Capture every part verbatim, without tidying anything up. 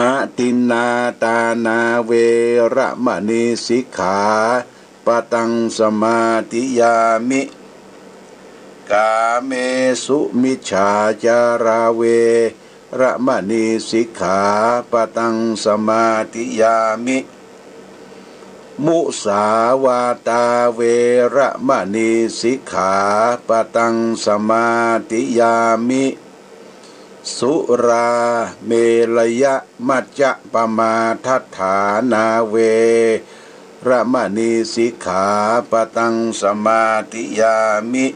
Adinnādānā veramaṇī sikkhāpadaṃ samādiyāmi. Kāmesu micchācārā veramaṇī sikkhāpadaṃ samādiyāmi. Musāvādā veramaṇī sikkhāpadaṃ samādiyāmi. Surāmerayamajjapamādaṭṭhānā veramaṇī sikkhāpadaṃ samādiyāmi.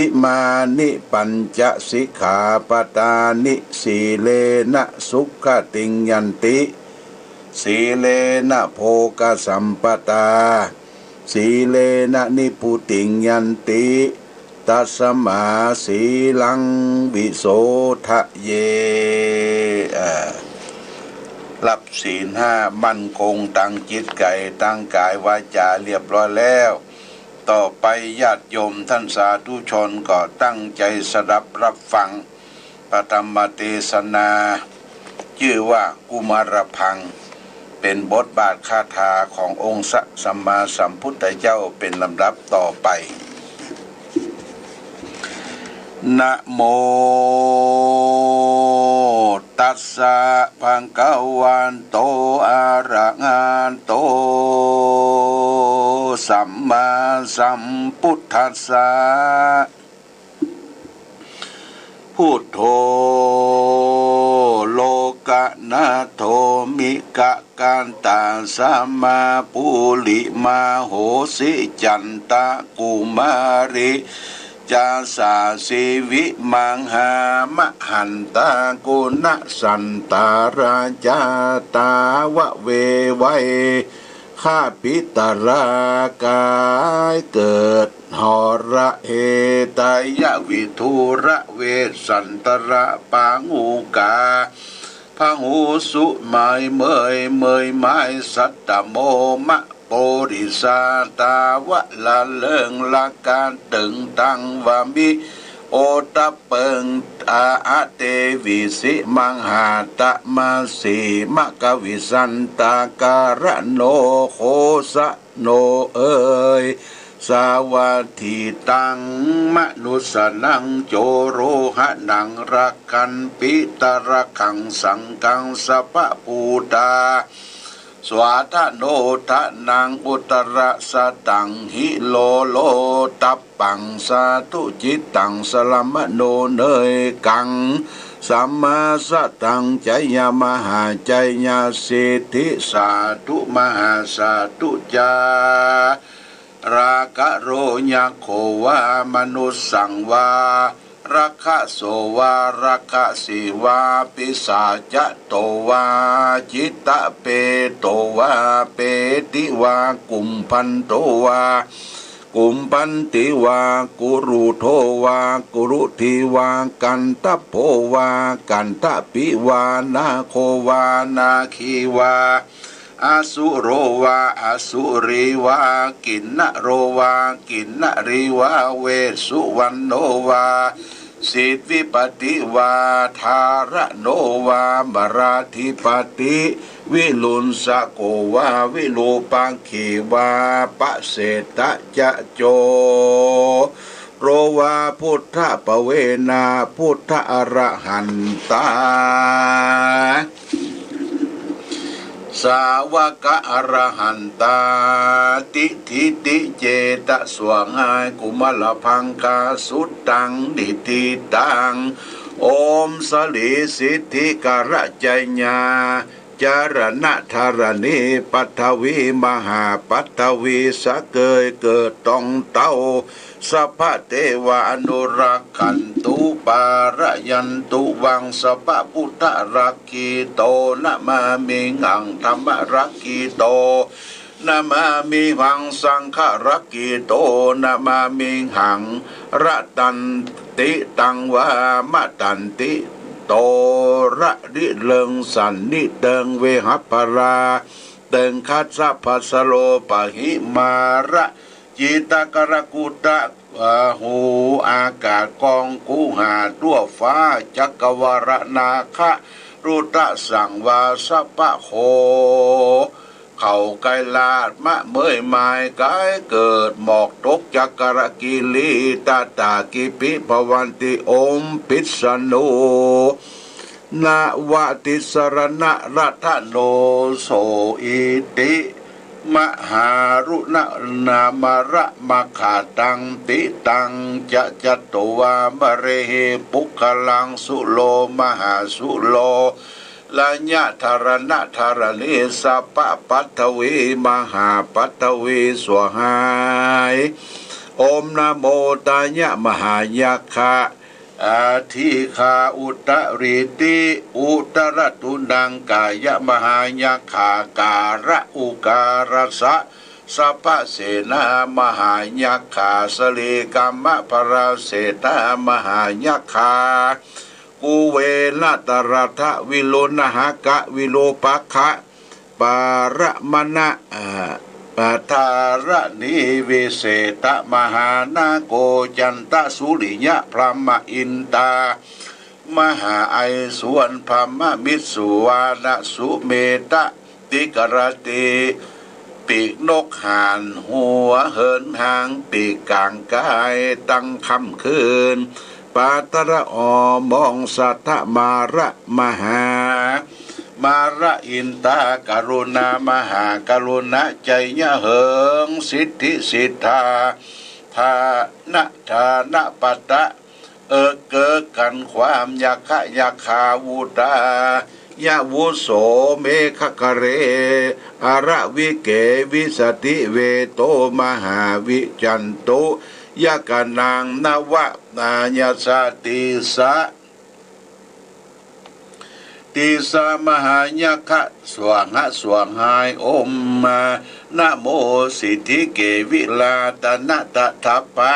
Imāni pañca sikkhāpadāni. Sīlena sugatiṃ yanti, sīlena bhogasampadā, sīlena nibbutiṃ yanti, tasmā sīlaṃ visodhaye. อ่า รับศีลห้ามั่นคงตังจิตใจ๋ ตังก๋ายวาจ๋าเรียบร้อยแล้ว ต่อไปญาติโยมต้านสาธุชนก็ตั้งใจ๋สดับรับฟัง พระธรรมเตสนา จื้อว่ากุมารภัง เป๋นบทบาทคาถาขององค์พระสัมมาสัมพุทธเจ้าเป๋นลำดับต่อไป Namo tassa bhagavato arahato sammāsambuddhassa. Buddho lokanātho miga gāthā samā puri mahosi, canda kumāri ca sasī vimānā mahantā guṇasandhārā, jātā vave vai kha pītarā. ก๋ายเกิด หรเฮตายะ วิดูระ เวสสันตระ ปาหุกา พหูสุ ไมยเมย เมยไม้ สัตตโมมะ ปุริสา ตาวะละเลิง ละกาเติง ตังวามิ โอตะเปิง อาอะเตวิสิ มหาตะมาสี มะกะวิสันตา การโน โคสะโนเอย สาวัตถีตัง มนุสสานัง โจโรหะนัง รักขันติ ตระขัง สังฆัง สัพพะปูตา สวาทะโนทะนัง อุตระสะตัง หิโลโลตัปปัง สาธุจิตตัง สรมโนเนยกัง สัมมาสะตัง จยะมหาจยะสิทธิ สาธุมหาสาธุจา ราคะโรยักโขวา มนุสสังวา รักขะโสวา รักขะสีวา ปิสาจะโตวา จิตตะเปโตวา เปติวา กุมภันโตวา กุมภันติวา กุรุโทวา กุรุธีวา กันทะโพวา กันทะปิวา นาโควา นาคีวา อสุโรวา อสุรีวา กินนะโรวา กินนะรีวา เวสสุวัณโณวา สิทธิปติวา ธารโณวา มราธิปติ วิรุญสะโกวา วิรูปักขีวา ปะเสตะจะโจ โรวา พุทธปเวนา พุทธอรหันตา สาวกะอรหันตา ติฏฐิติเจตะสวงาย กุมารภังคา สุตัง นิฏฐิตัง โอมสลีสิทธิกะระจยา จรณะธรณี ปัทวีมหาปัทวี สะเกยเกิดตองเต้า สัพพะเตวาอนุรักขันตุ ปาระยันตุวัง สัพพะพุทธรักขีโต นะมามิหัง ธัมมะรักขีโต นะมามิหัง สังฆะรักขีโต นะมามิหัง รัตตันติตังวา มะตันติโต ระริเริงสันนิเติง เวหัพพลา เติงคัสสะภัสสะโลปะหิมาระ จิตตะกะระกุตะ อ่า หูอากาศกองคุหาตั้วฟ้า จักกะวาละนาคะ รุตสังวาสปะโข เขาก๋ายหลาดมะเมยหมายก๋ายเกิด หมอกตกจักรกิริ ตะตากิปิภวันติ อมปิสสะโน นวติสสะรณะรัตโน โส อิติ มหารุณะนามะระมะขะตัง ติตังจะจัตโตวามะเรหิ ปุคคลังสุโลมหาสุโล ระยะธะรณะธะรณี สัพพะปัทวีมหาปัทวี สวงหาย โอมนะโมตายะมหายักขะ อาทิคาอุตริติ อุตรตุนังกายะมหายักขะ การะอุการะสะ สัพพะเสนามหายักขะ สะลีกัมมะพะราเสตามหายักขะ กุเวนะตะระทะวิรุณหะกะวิรูปะคะ ปาระมะนะ อ่า ปาทารณีวิเสตะมหานาโก จันตะสุริยะพรหมะอินตา มหาไอสวนพรหมมิตรสุวรรณสุเมตะติกรติ ปีกนกหานหัวเหินหางปีกก๋างก๋ายตังค่ำคืน ปาตะระออมองสัทธะมาระมหา มาระอินตากรุณามหากรุณา ชัยยะเหิง สิทธิสิทธา ฐานะฐานะปะตะ เอิกเกิกกั๋นความ ยักขะยักขาวุตายะวุโส เมฆะคะเร อะระวิเก วิสะติเวโต มหาวิจันตุ ยักขะนัง นวะนายะสะ ติสะ ติสะมหายักขะ สวงหะ สวงหาย โอมมา นะโม สิทธิเก วิลาตะนะตะทัพพะ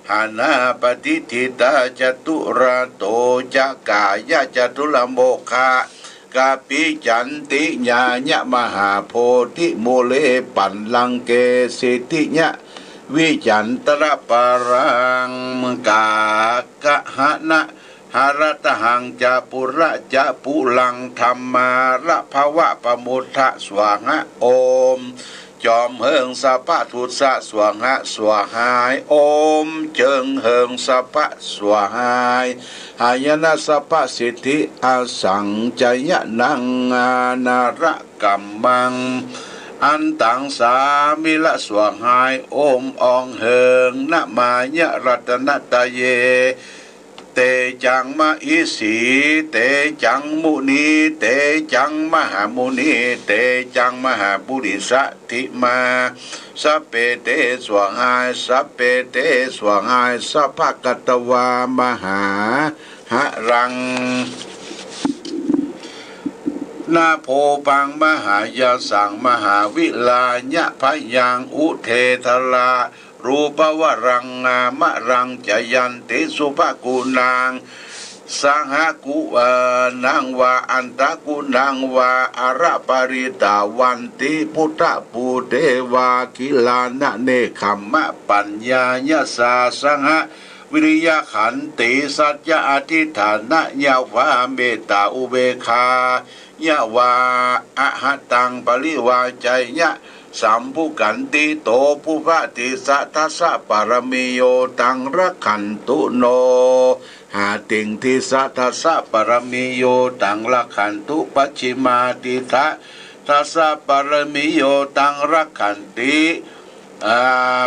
หานาปะติฏฐิตา จตุราโต จะกายะจตุรโมคะ กะปิจันติญาญะมหาโพธิมูเล ปัลลังเก สิทธิยะ วิจันตะระปะรัง กากะหะนะ หะระตะหัง จะปุระจะปุรัง ธัมมาระภะวะปะมุทธะ สวงหะ โอม จ๋อมเหิงสัพพะทุสสะ สวงหะ สวงหาย โอม เจิงเหิงสัพพะ สวงหาย หายนะสัพพะสิทธิ อสังจะยะนัง อานาระกัมมัง อันตัง สามิละ สวงหาย โอม อองเหิง นะมายะรัตนะตะเย เตจังมะหิสี เตจังมุนี เตจังมหามุนี เตจังมหาปุริสะ ทิมา สัพเพเต สวงหาย สัพเพเต สวงหาย สัพพะกัตตวา มหาหะรัง นะโพปัง มหายาสัง มหาวิลายะพะยัง อุเททะลา รูปะวะรัง นามะรัง จะยันติ สุภะกุณัง สหะกุ เอ่อ นังวา อันตะกุณังวา อะระปะริตาวันติ ปุทธะปูเตวา กิลานะเนกขัมมะ ปัญญายะสา สหะวิริยะขันติ สัจจะอธิฐานะยะวา เมตตาอุเบกขายะวา อะหะตังปะริวาจะยะ สัมภุกันติโต ปุพพะติสสะทัสสะปะระมิโย ตังรักขันตุโน หาติง ทิสสะทัสสะปะระมิโย ตังรักขันตุ ปัจฉิมา ทิสสะทัสสะปะระมิโย ตังรักขันติ อา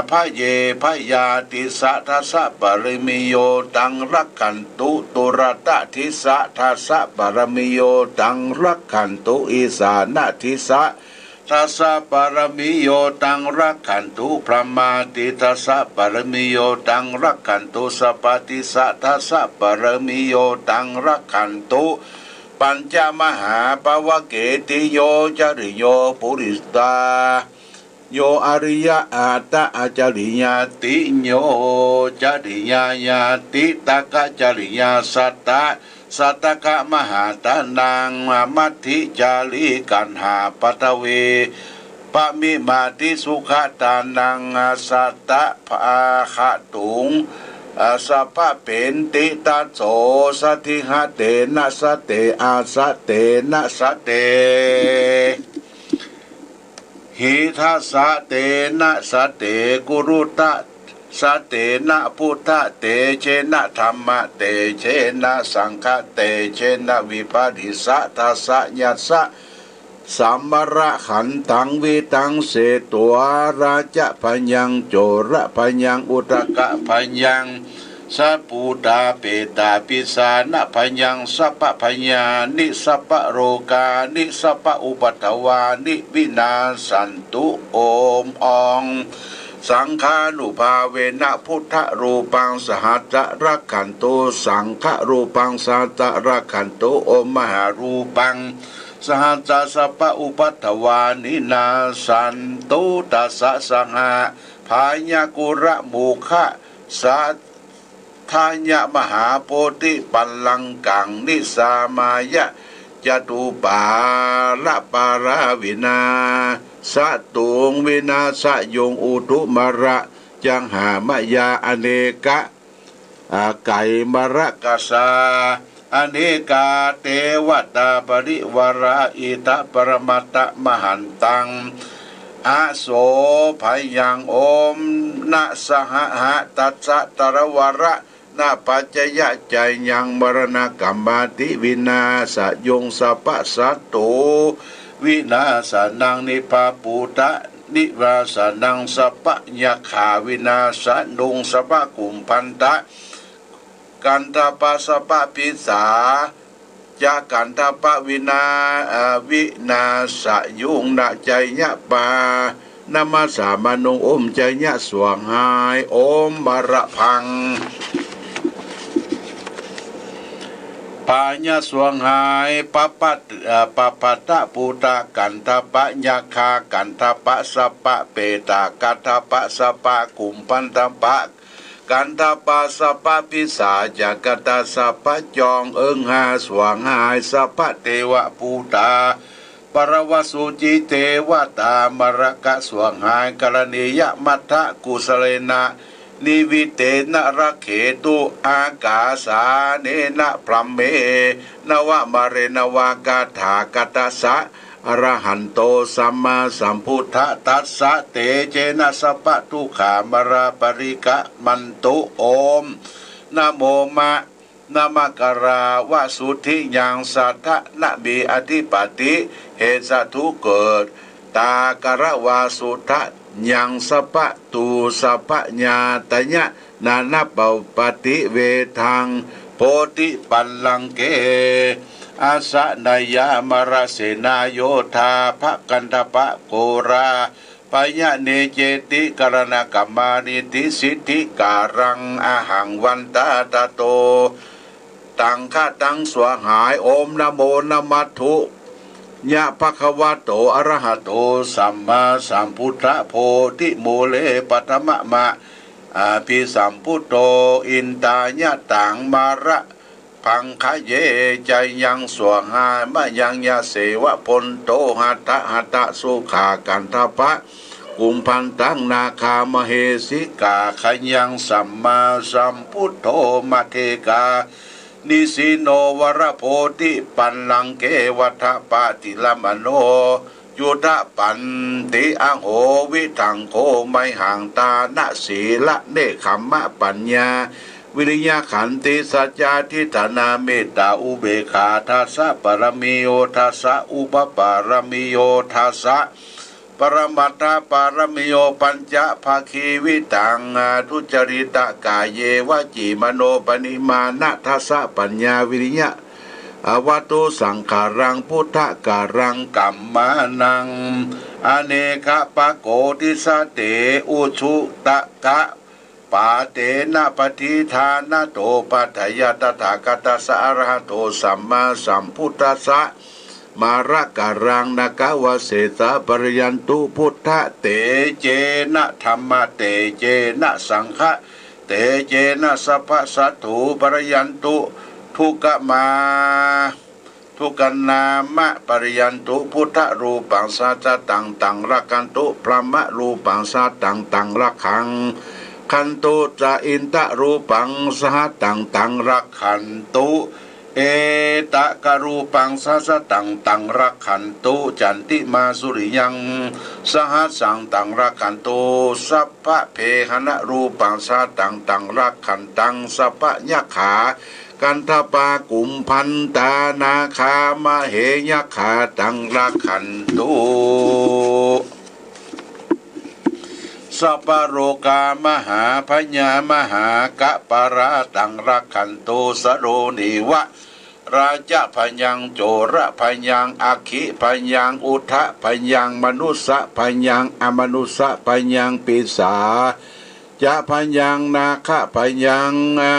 พะเย พะยา ทิสสะทัสสะปะระมิโย ตังรักขันตุ ตุรตะ ทิสสะทัสสะปะระมิโย ตังรักขันตุ อีสานะ ทิสสะ ทัสสะปะระมิโย ตังรักขันตุ พรหมาทิสสะทัสสะปะระมิโย ตังรักขันตุ สัพพะทิสสะทัสสะปะระมิโย ตังรักขันตุ ปัญจมหาปะวะเกติโย จริโย ปุริสตา โย อริยะอัตตะ อจริยาติโย จริยาญาติ ตะกะจริยาสัตตะ สัตตะกะมหาตานัง มัทธิจาริกัณหา ปัทวี ปะมิมาติสุขะตานัง สัตตะภาคะตุง อา สัพพะเปนติตะโส สะติหะเตนะสะเต อา สะเตนะสะเต หิทัสสะเตนะสะเต กุรุตะสะเตนะ พุทธะเตเชนะ ธัมมะเตเชนะ สังฆะเตเชนะ วิปะติสสะทัสสะยัสสะ สัมมะระขันตัง วิตังเสตวา ราจะพยัง โจระพยัง อุทกะพยัง สัพปูตาเปตาปิสานะพยัง สัพพะพยานิ สัพพะโรกานิ สัพพะอุปัทวานิ วินาสสันตุ โอม ออง สังฆานุภาเวนะ พุทธะรูปัง สหัสสะรักขันตุ สังฆะรูปัง สหัสสะรักขันตุ โอม มหารูปัง สหัสสะ สัพพะอุปัทวานิ นาสสันตุ ตัสสะ สหะ พายะกุระมุขะ สะ ทายะ มหาโพธิปัลลังกัง นิสสามายะ จตุปาละปาราวินาสตุง วินาสยุง อุทุมะระ จังหามะยา อเนกะ อา ไกมะระกะสา อเนกา เตวะตา ปริวารา อิทะปะระมะตะมหันตัง อโส พยัง โอม นะ สหะหะ ตัสสะ ตะระวะระ นะ ปัจจะยะ จายัง มะระณะกัมมาติ วินาสยุง สัพพะสัตตุ วินาสะนัง นิพพะปูตะ นิวาสะนัง สัพพะยักขา วินาสะนุง สัพพะกุมภันตะ กันทะปะ สัพพะปิสา จะกันทะปะ วินา เอ่อ วินาสยุง นะ จายะปา นะมะสามานุง โอม จายะ สวงหาย โอม มะระพัง ปายะ สวงหาย ปะปะ เอ่อ ปะปะตะปูตะ กันทะปะ ยักขา กันทะปะ สัพพะเปตา กันทะปะ สัพพะกุมภันตะปะ กันทะปะ สัพพะปิสาจะ กันทะ สัพพะจองเอิงหา สวงหาย สัพพะเตวะปูตา ปะระวะสุจิ เตวะตามะระกะ สวงหาย กะระณียะ มัทธะกุสะเลนะ นิวิเตนะ รักเขตุ อากาสาเนนะ พรหมเมนะวะ มะเรนะวะ กะถา กะตะสะ อะระหันโต สัมมาสัมพุทธะ ตัสสะ เตเจนะ สัพพะทุกขะ มะระปะริกะมันตุ โอม นะโมมะ นะมะกะลาวะสุทธิยัง สะทะนะมีอธิปติ เหตุสัตว์ทุกข์เกิด ตากะละวาสุทะยัง สัพพะตู สัพพะญาตะยะ นานะปะปะติเวทัง โพธิปัลลังเก อัสสะนายะ มะระเสนาโยธา ภะกันทะปะโกรา ปะยะเน เจติกะระณะกัมมานิ ติสิทธิกาลัง อะหัง วันตาตะโต ตังคะตัง สวงหาย โอม นะโม นะมะทุยะ ภะคะวะโต อะระหะโต สัมมาสัมพุทธะ โพธิมูเล ปะทะมะมะ อะภิสัมพุทโธ อินทายะตัง มะระ พังคะเย จายัง สวงหาย มะยัง ยะเสวะพลโต หัตถะหัตถะสุขะ กันทะปะ กุมภันตัง นาคามะเหสิกา ขยัง สัมมาสัมพุทโธ มะเทกา นิสิโน วะระโพธิปัลลังเก วัฏฏะปะติละมะโน จุทะปันติ อะโห วิทังโข ไมหัง ตานะ สีละ เนกขัมมะ ปัญญา วิริยะ ขันติ สัจจะ อธิฐานะ เมตตา อุเบกขา ทัสสะปะระมีโย ทัสสะอุปปะระมีโย ทัสสะปะระมัตถะปะระมีโย ปัญจะภะคีวิตัง อา ทุจริตะกาเยวะจี มโนปะนิมมานะ ทัสสะปัญญา วิริยะ อวะตุสังขารัง พุทธะกาลัง กัมมานัง อเนกะปะโกติสะเต อุชุตะกะปาเตนะ ปะทิฏฐานะโต ปัจจยะ ตถาคตัสสะ อะระหะโต สัมมาสัมพุทธัสสะ มาระกาลัง นะกะวะเสสะ ปะระยันตุ พุทธะเตเจนะ ธัมมะเตเจนะ สังฆะเตเจนะ สัพพะสัตถุ ปะระยันตุ ทุกขมา ทุกขนามะ ปะระยันตุ พุทธะรูปัง สะตัง ตัง รักขันตุ พรหมะรูปัง สะตัง ตัง รักขัง ขันตุ จะอินทะรูปัง สหัสสัง ตัง รักขันตุ เอตะกะรูปัง สหัสสัง ตัง รักขันตุ จันติมา สุริยัง สหัสสัง ตัง รักขันตุ สัพพะเพหะนะรูปัง สหัสสัง ตัง รักขันตัง สัพพะยักขา กันทะปากุมภันตา นาคามะเหยักขา ตัง รักขันตุ สัพพะโรกา มหาพยา มหากัปปะรา ตัง รักขันตุ สะโร เนวะ ราชะพยัง โจระพยัง อัคคิพยัง อุทะพยัง มนุสสะพยัง อมนุสสะพยัง ปิสา จะพยัง นาคพยัง อา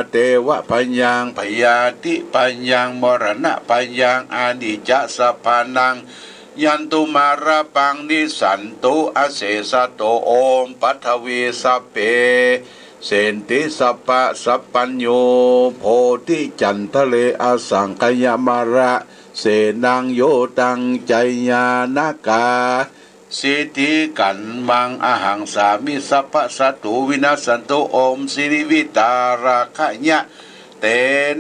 เตวะพยัง พยาธิพยัง มรณะพยัง อนิจจะสัพพานัง ยันตุมาระปัง นิสสันตุ อเสสะโต โอม ปัทวี สัพเพ เสนติ สัพพะสัพพัญญู โพธิจันทะเล อสังขยะมาระ เสนัง โยตัง ไจยานะกา สิทธิกัมมัง อหังสามิ สัพพะสัตตุ วินัสสันตุ โอม สิริวิตาระขะยะ เต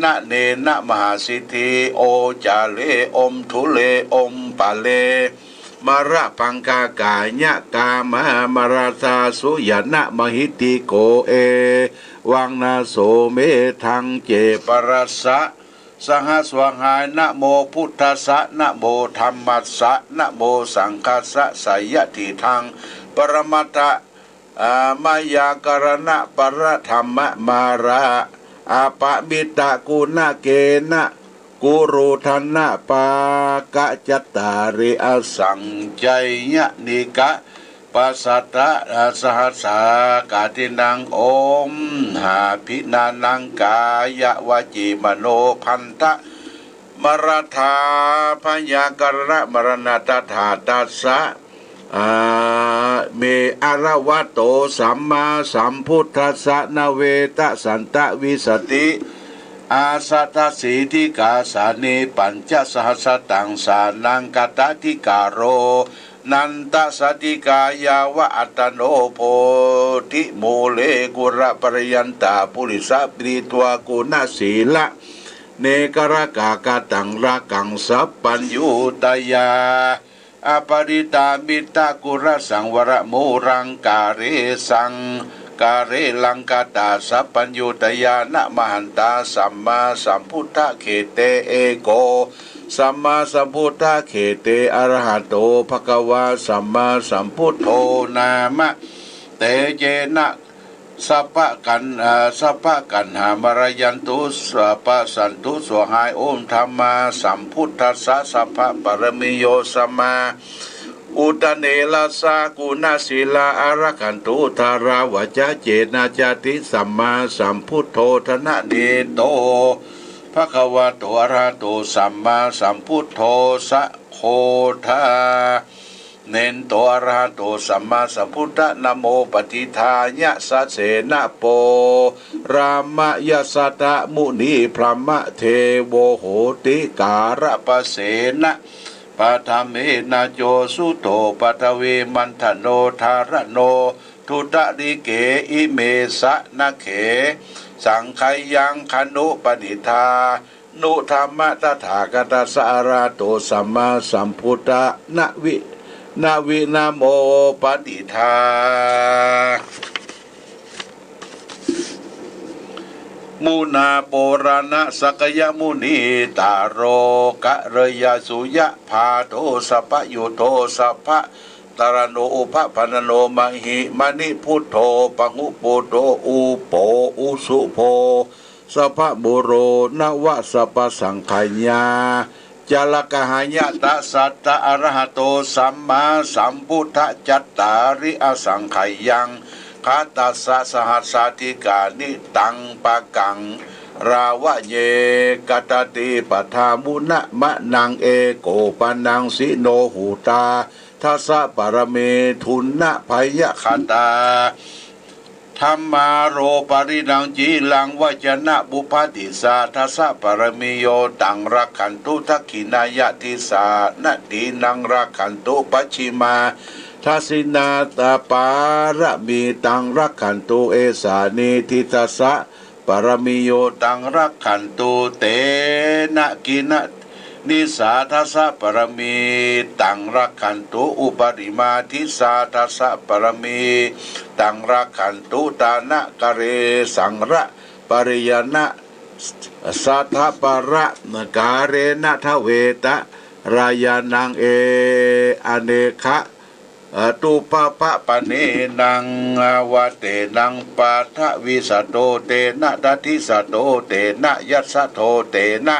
นะ เนนะ มหาสิทธิ โอจาเล โอมธุเล โอมปะเล มะระปังกากายะ กามะมะระทาสุยะนะ มหิทธิโก เอวังนะโส เมธัง เจปะระสะ สหัสสวาหาย นะโมพุทธัสสะ นะโมธัมมัสสะ นะโมสังคัสสะ สยะถิตัง ปะระมัตถะ อามายากรณะ ปะระธรรมะมาระ อปะมิตะกุณะเกนะ กุรุธนะปากะจัตตาริ อสัง ไจยะนิกะ ปัสสัตตะ สหัสสากาตินัง โอมหาภินานัง กายวจีมโน พันธะ มะระทาพยากรณะ มะระณะตถาตัสสะ อา เม อะระวะโต สัมมาสัมพุทธัสสะ นะเวตะสันตะวิสสะติ อาสะทะสีทิกาสานิ ปัญจสหัสสะตังสานัง กะตะทิกาโร นันตะสะติกายาวะ อัตตะโน โพธิมูเล กุระปะระยันตา ปุริสะ ปริตวา กุณะสีละ เนกะระกะกะตัง ระกัง สัพพัญญูตะยา อปะริตา มิตะกุระสังวะระ มูลังกาเรสัง กาเรลังกะตา สัพพัญญูตะยา นะมะหันตา สัมมาสัมพุทธะเขเต เอโก สัมมาสัมพุทธะเขเต อะระหะโต ภะคะวา สัมมาสัมพุทโธ นามะ เตเจนะ สัพพะกัณ เอ่อ สัพพะกัณหา มะระยันตุ สัพพะสันตุ สวาหาย โอมธัมมาสัมพุทธัสสะ สัพพะปะระมิโย สัมมา อุตตะเนระสะ กุณะสีลา อะระขันตุ ทะระวะจะ เจนะจะติ สัมมาสัมพุทโธ ทะนะเนโต ภะคะวะโต อะระหะโต สัมมาสัมพุทโธ สะโคทา เนนโต อะระหะโต สัมมาสัมพุทธะ นะโมปะทิฏฐายะ สะเสนะ โป รามะยะ สัตตะมุนี พรหมะเทโว โหติกาละปะเสนะ ปะทะเมนะ โจสุโต ปะทะวี มันทะโน ทาระโน ทุตะลิเก อิเมสะนะเข สังขะยัง คะนุปะนิทา นุธัมมะตถาคตัสสะ อะระหะโต สัมมาสัมพุทธะ นะวิ นะวินะโมปะนิทา มุนาโปราณะ สักยะมุนี ตาโรกะเรยะสุยะ พาโท สัพพะยุโท สัพพะตะระโน อุพะพะนะโน มะหิมะนิ พุทโธ ปะหุปุตโต อุโป อุสุโภ สัพพะบุโร นะวะ สัพพะสังขะยา จะละกะหายะ ตะสัตตะ อะระหะโต สัมมาสัมพุทธะ จัตตาริ อสังขะยัง คะตัสสะ สหัสสาทิกานิ ตังปะกัง ราวะเย กะตะติ ปะทามุนะมะนัง เอโกปะนัง สิโนหุตา ทัสสะปะระเม ทุนนะพะยะคะตา ธัมมาโรปะริณัง จีรังวะจะนะ บุพพะติสสะ ทัสสะปะระมิโย ตังรักขันตุ ทักขิณายะทิสสะ นะตีนังรักขันตุ ปัชชิมา ทักขิณาปาระมีตัง รักขันตุ เอสานิ ทิฏฐัสสะ ปาระมี โย ตัง รักขันตุ เตนะ กิณฑิสา ทัสสะ ปาระมีตัง รักขันตุ อุปริมา ทิฏฐิสา ทัสสะ ปาระมีตัง รักขันตุ ตานะ กะเรสัง ระ ปะริยานะ สัทธะ ปะระ กาเรนะ ทะเวตะ รายานัง เอ อเนกะ อตุปปะปะเนนัง วะเตนัง ปะทะวิสะโต เตนะ ทัตถิสะโต เตนะ ยัสสะโต เตนะ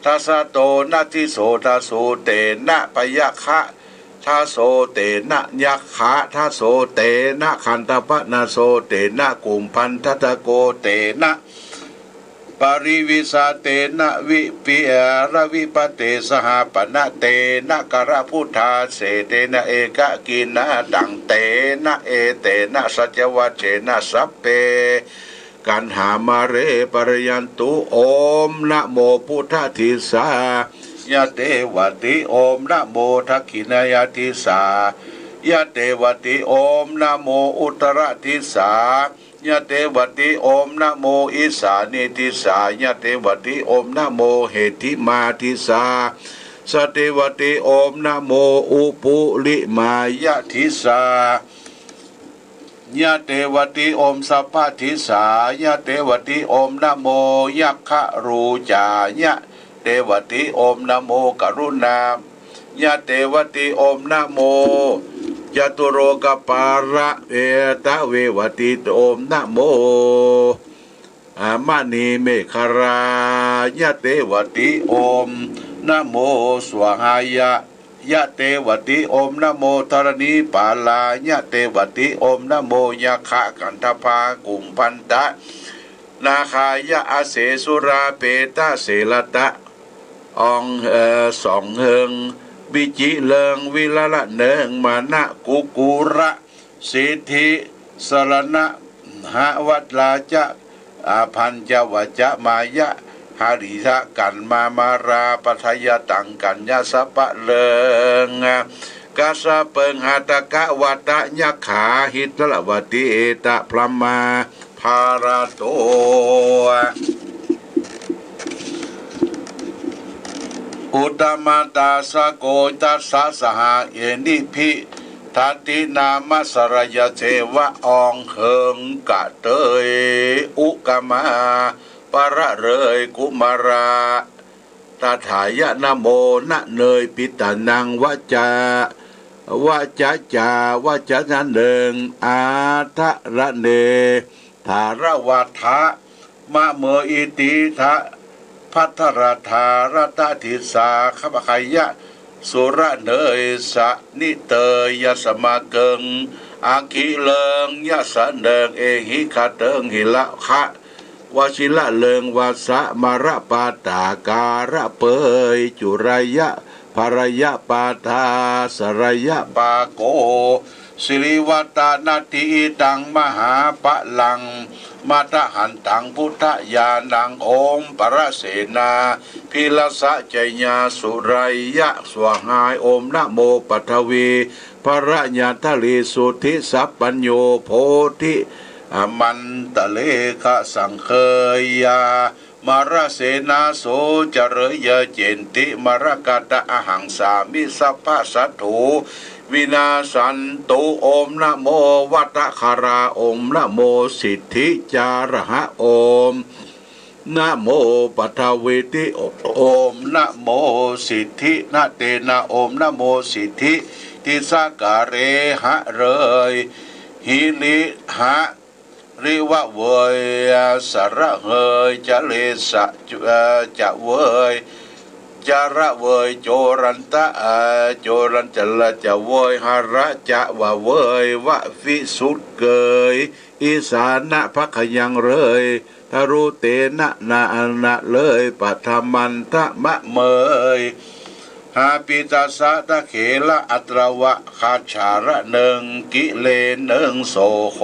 ทัสสะโต นัตถิโส ทัสสุ เตนะ พยัคฆะ ทัสโส เตนะ ยัคขะ ทัสโส เตนะ ขันธปะนะโส เตนะ กุมภัณฑะทะโก เตนะ ปะริวิสา เตนะ วิปิอาระวิปะเตสหปะนะ เตนะ กะระพุทธาเส เตนะ เอกะกิณาตัง เตนะ เอเตนะ สัจจวัจเจนะ สัพเพ กัณหา มะเร ปะระยันตุ โอม นะโม พุทธทิสสายะ เตวะติ โอม นะโม ทักขิณายะทิสสายะ เตวะติ โอม นะโม อุตตรทิสสายะ เตวะติ โอม นะโม อิสานิทิสสายะ เตวะติ โอม นะโม เหทิมาทิสสายะ เตวะติ โอม นะโม อุปุริมายะทิสสายะ เตวะติ โอม สัพพทิสสายะ เตวะติ โอม นะโม ยัคขะรูจายะ เตวะติ โอม นะโม กรุณายะ เตวะติ โอม นะโม จตุโลกปาระเอตะเววะติ โอม นะโม อามะนีเมขะลายะ เตวะติ โอม นะโม สวาหายะ ยะ เตวะติ โอม นะโม ธรณีปาลายะ เตวะติ โอม นะโม ยัคขะกันทะพากุมภัณฑะนาคายะ อาเสสุราเปตะเสระตะ ออง เอ่อ สองเฮง วิจิเลิง วิละละเนิง มานะกุกุระ สิทธิสรณะหะวัตลาจะ อาพัญจวัจจะมายะ หริสะกันมามาราปัทยะตังกัญญะสะปะเลิง กัสสะเปิงหัตตะกะวัตะยักขา หิตละวะติเอตะพรหมาภาระโต อุตตมะตาสะโกตัสสะสหะเอนิพิ ทัตถินามะสะระยะเสวะ อองเหิงกะเตย อุกะมา ปะระเรยกุมารา ตถายะนะโม นะเนยปิตานัง วะจะ วะจะจา วะจะนะเนิง อาทะระเน ถาระวัฏฐะ มะเมออิติทะ ภัทรธารตะทิสา ขะปะขะยะ สุระเนยสะนิเตยยะสะมะเกิง อะคิเลิงยะสะเนิง เอหิคะเติงหิระคะ วชิระเลิงวาสะมะระปาตาการะเปย จุระยะภะระยะปาทาสะระยะปาโก สิริวัตะนะติอิตังมหาปะลัง มะทะหันตังพุทธญาณัง โอมปะระเสนา ภิลสะจยาสุระยะ สวาหาย โอมนะโมปัทวี ภะระยะทะลีสุทธิสัพพัญญู โพธิ อมันตะเลขะสังเคยยา มะระเสนาโส จะเรยเยอเจนติ มะระกะตะอะหังสามิ สัพพะสัตถู วินาสันตุ โอมนะโม วัตะคะรา โอมนะโม สิทธิจาระหะ โอม นะโมปัทวีติ โอมนะโมสิทธินะเตนะ โอมนะโมสิทธิ ทิสะกะเรหะเรย หิริหะริวะเวย สะระเฮย จะเลสะ เอ่อ จะเวย จะระเวย โจรันตะ เอ่อ โจรันจะละจะเวย หะระจะวะเวย วะวิสุทธิ์เกย อิสานะภะคะยังเรย ทะรุเตนะนะนะเรย ปะทะมันทะมะเมย หาปิตัสสะทะเขละอัตรวะ คาชาระเนิง กิเลเนิง โสโค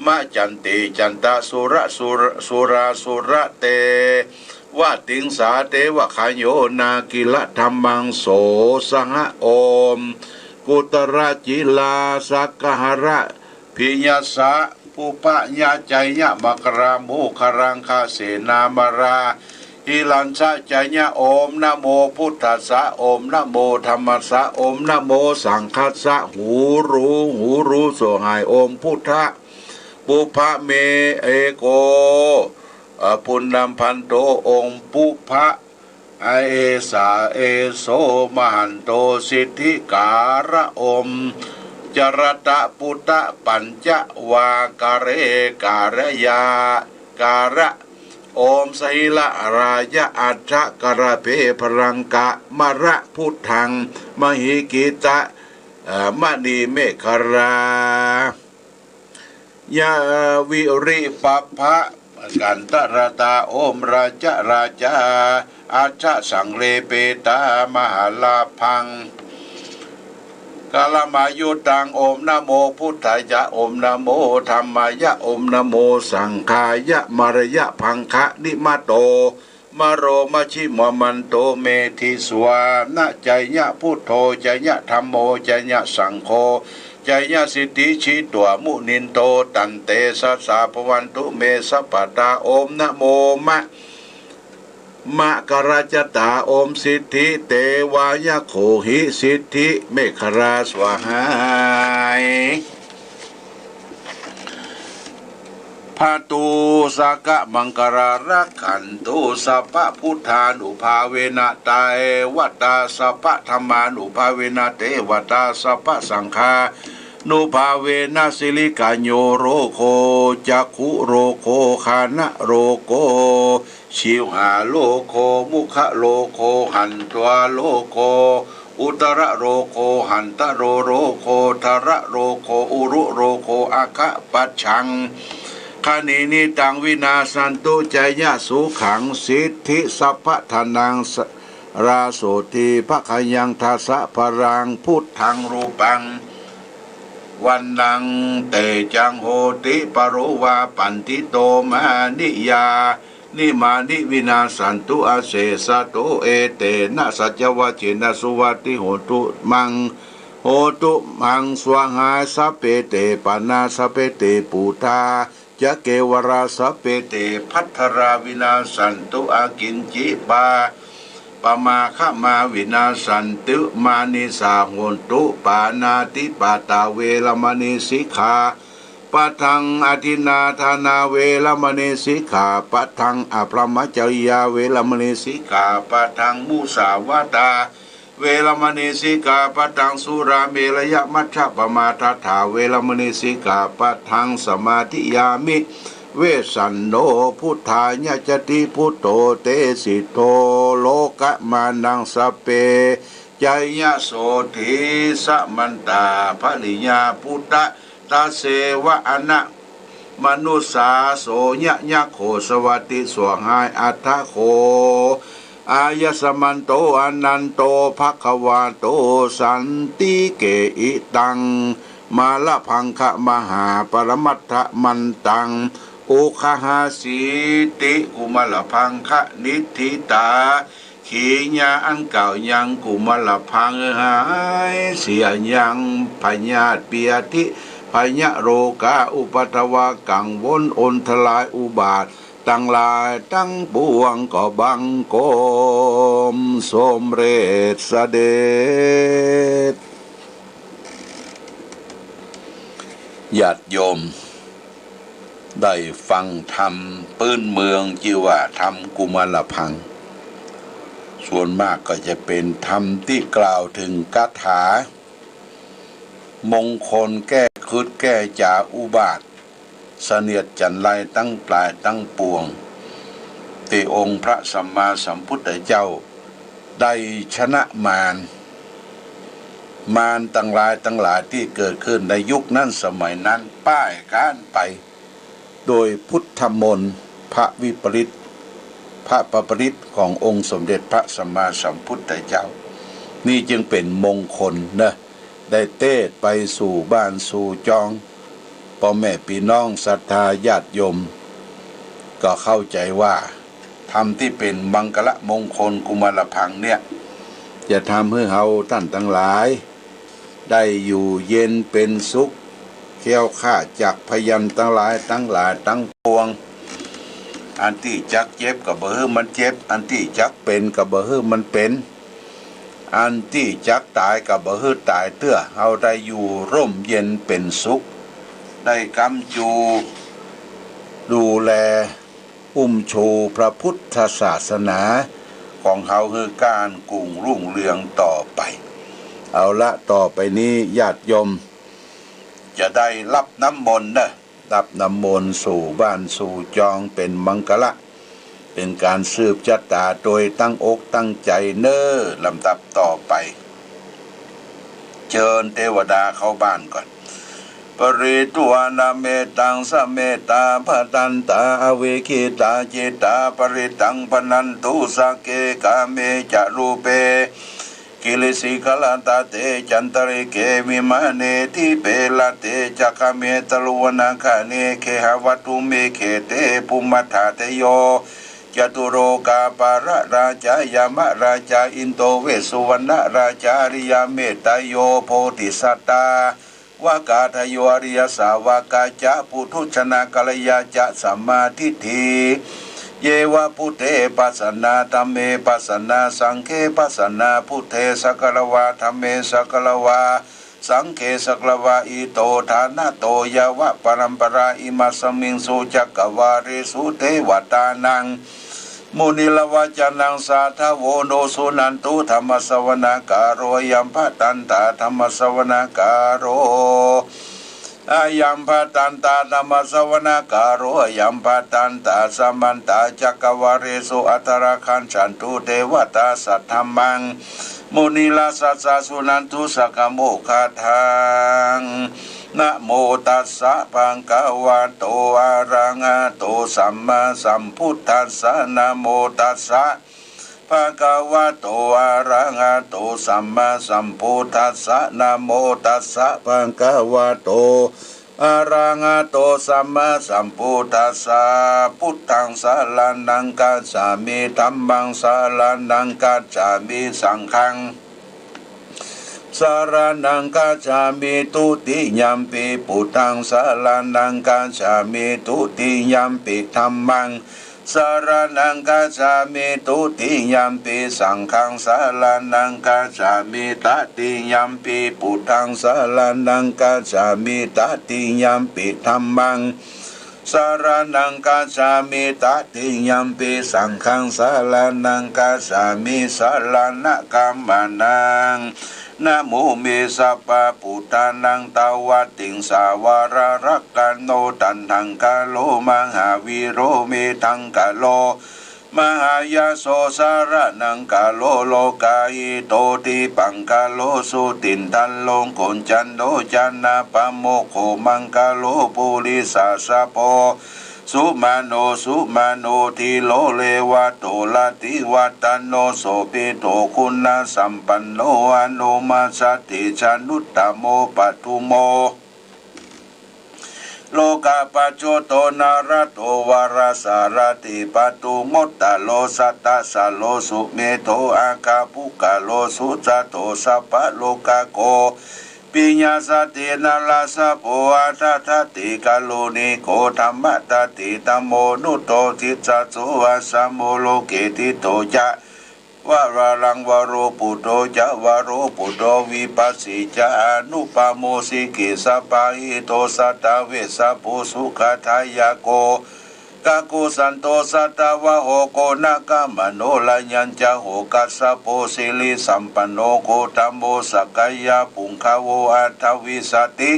มะจันติจันตะสุระสุระสุราสุระเต วะติงสาเตวะคะโย นากิละธัมมัง โสสหะ โอม กุตรจิลาสกหระ พิยสสะ ปุพพะยะ ไจยะ มังคลา โมคคังคะ เสนามารา หิรัญจะ ไจยะ โอมนะโมพุทธัสสะ โอมนะโมธัมมัสสะ โอมนะโมสังคัสสะ หูรู้ หูรู้ สวงหาย โอมพุทธะ ปุพพะเม เอโก เอ่อ ปุณณัมพันโต องค์ปุพพะ เอสา เอโส มหันโต สิทธิการะ โอม จรัตะปุตตะ ปัญจวาการะ การะยา การะ โอม สหิละรายะ อัฏฐกรเภ พลังกะมะระ พุทธัง มหิกิตะ เอ่อ มณีเมขลา ยาวิริปัปพะ กันตรตา โอม ราจะราจา อัฏฐสังเลเปตา มหาลาภัง กะละมายุตัง โอมนะโมพุทธายะ โอมนะโมธัมมายะ โอมนะโมสังฆายะ มะระยะพังคะนิมะโต มะโร มะชิมะมันโต เมธิสวานะ ไจยะพุทโธ ไจยะธัมโม ไจยะสังโฆ ไจยะสิทธิชิตวามุนินโต ตันเตสะสะภะวันตุเม สัพพะตา โอมนะโมมะ มะกะระจะตา โอม สิทธิเตวายะโขหิ สิทธิเมขลา สวงหาย ภะวันตุสักขะมังคลา รักขันตุสัพพะพุทธานุภาเวนะ เตวะตา สัพพะธัมมานุภาเวนะ เตวะตา สัพพะสังฆานุภาเวนะ สิริกัญโญ โรโคจักขุโรโค คานะโรโค ชิวหาโรโค มุขะโรโค หันตวาโรโค อุตระโรโค หันตะโรโรโค ทระโรโค อุรุโรโค อะคะปัจฉัง คะนีนิตัง วินาสสันตุ ไจยะสุขัง สิทธิสัพพะทานัง สะ ราโสติภะคะยัง ทะสะพะลัง พุทธังรูปัง วัณณัง เตจัง โหติ ปะโรวา ปันทิโต มานิยา นิมานิ วินาสสันตุ อะเสสะตุ เอเตนะ สัจจวะเจนะ สุวัตติโหตุ มัง โหตุ มัง สวงหาย สัพเพเต ปานา สัพเพเต ปูทา จะเกวะรา สัพเพเต ภัททะรา วินาสสันตุ อะกิญจิปา ปะมาฆะมา วินาสสันตุ มา นิสสาโหนตุ ปาณาติปาตา เวระมะณี สิกขาปะทัง อะทินนาทานา เวระมะณี สิกขาปะทัง อะพรหมจริยา เวระมะณี สิกขาปะทัง มุสาวาทา เวระมะณี สิกขาปะทัง สุราเมรยะมัชฌะปะมาทัฏฐา เวระมะณี สิกขาปะทัง สมาธิยามิ เวสสันโณ พุทธายะจะติ พุทโธ เตสิโท โลกะมานัง สัพเพ ไจยะโสติ สะมันตา ภริยา ปุตตะ ตะเสวะ อะนะ มนุสสา โสยะยะโข สวัตติ สวงหาย อัฏฐะโข อายะสมันโต อะนันโต ภะคะวาโต สันติเก อิตัง มาละพังคะ มหาปะระมัฏฐะมันตัง อุคหาสีติ กุมารพังคะ นิฏฐิตา ขีญา อันกล่าวยังกุมารพังหายเสียยัง พยาธิเปียธิ พยะโรคา อุปัทวะกังวล อันตรายอุบาท ตังหลายตังปวงก็บังคมสมเร็จเสด็จ ญาติโยม ได้ฟังธรรมปื๊นเมืองจื้อว่าธรรมกุมารพัง ส่วนมากก็จะเป๋นธรรมตี้กล่าวเถิงคาถา มงคลแก้ครุฑแก้จ๋าอุบาท เสนียดจัญไรตังหลายตังปวง ตี้องค์พระสัมมาสัมพุทธเจ้าได้ชนะมาร มารตังหลายตังหลายตี้เกิดขึ้นในยุคนั้นสมัยนั้นป้ายก๊านไป โดยพุทธมนต์พระวิปริตร พระปริตรขององค์สมเด็จพระสัมมาสัมพุทธเจ้า นี่จึงเป๋นมงคลเนาะ ได้เตศน์ไปสู่บ้านสู่จอง ป้อแม่ปี้น้องศรัทธาญาติโยม ก็เข้าใจ๋ว่าธรรมตี้เป๋นมังคละมงคลกุมารพังเนี่ย จะทำหื้อเฮาต้านตังหลาย ได้อยู่เย็นเป๋นสุข แคล้วคลาดจากพยันต์ตังหลายตังหลายตังปวง อันตี้จักเจ็บก็บ่หื้อมันเจ็บ อันตี้จักเป๋นก็บ่หื้อมันเป๋น อันตี้จักต๋ายก็บ่หื้อต๋ายเตื้อ เฮาได้อยู่ร่มเย็นเป๋นสุข ได้กำจูดูแล อุ้มชูพระพุทธศาสนาของเฮาหื้อก้านกุ่งรุ่งเรืองต่อไป เอาละ ต่อไปนี้ญาติโยมจะได้รับน้ำมนต์เน่อ รับน้ำมนต์สู่บ้านสู่จองเป๋นมังคละ เป๋นก๋านสืบจะต๋าโดยตั้งอกตั้งใจ๋เน่อ ลำดับต่อไป เจิญเตวดาเข้าบ้านก่อน ปริตวานะเมตัง สะเมตตา ภะทันตา อวิกขิตาจิตตา ปริตตัง ภะนันตุ สักเข กาเม จะรูเป กิริสิขะระตะเต จันตะริเก วิมาเน ดีเป รัตเต จะคะเม ตะรุวณะขะเน เขหะวัตถุมิกขเต ภุมมะทาตะโย จะตุโลกะปาละราชะ ยะมะราชา อินโด เวสสุวรรณะราชา อริยะเมตตะโย โพธิสัตตา วากาทะโย อริยสาวกา จะปุถุชนกัลยา จะสัมมาทิฏฐิ เยวะ พุทเท ปัสสะนา ธัมเม ปัสสะนา สังฆเข ปัสสะนา พุทเท สักกะระวา ธัมเม สักกะระวา สังฆเข สักกะระวา อิโต ฐานะโต ยาวะปะรัมปะรา อิมัสสะมิงสุ จักกะวาเลสุ เตวะตานัง มุนิระวะจะนัง สาธะโว โน สุนันตุ ธัมมะสะวะนะกาโล อะยัมภะทันตา ธัมมะสะวะนะกาโล อะยัมภะทันตา ธัมมะสะวะนะกาโล อะยัมภะทันตา สะมันตะ จักกะวาเลสุ อัตตะระคันธันตุ เตวะตา สัทธัมมัง มุนิราชสสะ สุนันตุ สักขะโมคคัง นะโมตัสสะ ภะคะวะโต อะระหะโต สัมมาสัมพุทธัสสะ นะโมตัสสะ ภะคะวะโต อะระหะโต สัมมาสัมพุทธัสสะ นะโมตัสสะ ภะคะวะโต อะระหะโต สัมมาสัมพุทธัสสะ พุทธัง สะระณัง คัจฉามิ ธัมมัง สะระณัง คัจฉามิ สังฆัง สะระณัง คัจฉามิ ทุติยัมปิ พุทธัง สะระณัง คัจฉามิ ทุติยัมปิ ธัมมัง สะระณัง คัจฉามิ ทุติยัมปิ สังฆัง สะระณัง คัจฉามิ ตติยัมปิ พุทธัง สะระณัง คัจฉามิ ตติยัมปิ ธัมมัง สะระณัง คัจฉามิ ตติยัมปิ สังฆัง สะระณัง คัจฉามิ สะระณะกัมมะนะ นะโม เม สัพพะพุทธานัง ตาวะติงสาวะระรักขะโณ ตัณหังคะโร มหาวีโร เมธังคะโร มหายะโส สะระณังคะโร โลกาหิโต ทิปังคะโร สุตินทันโล โกณจันโณ จะนะปะโมคโข มังคะโร ปุริสะสะโพ สุมาโณ สุมาโณ ธีโร เรวะโต รติวัตโณ โสภิโต คุณสัมปันโณ อโนมะสะเตชะ นุตตะโม ปัทธุโม โลกะปัจโจโต นรโต วะระสะระติ ปัทธุโมตตะโร สัตตะสะโร สุเมโธ อะคะปุคคะโล สุจะโต สัพพะโลกะโก ปิยะสะเตนะ ลาสะโพ อะทะทะติ กะโรณิโก ธัมมะทะติ ธัมโม นุตโต ทิสสะโส อะสะโม โลเก ทิฏฐโต จะ วะวะรัง วะโรปุตโต จะ วะโรปุตโต วิปัสสิจะ อะนุปะโม สิกิสสะปะหิโต สัตวะเวสสะโพ สุขะทายะโก กะกุสันโต สัตวะวะโห โกนะกะมะโน ระยัญจะโห คัสสะโพ สิริสัมปันโน โคตะโม สักกะยะปุงคาโว อะทะวิสสะติ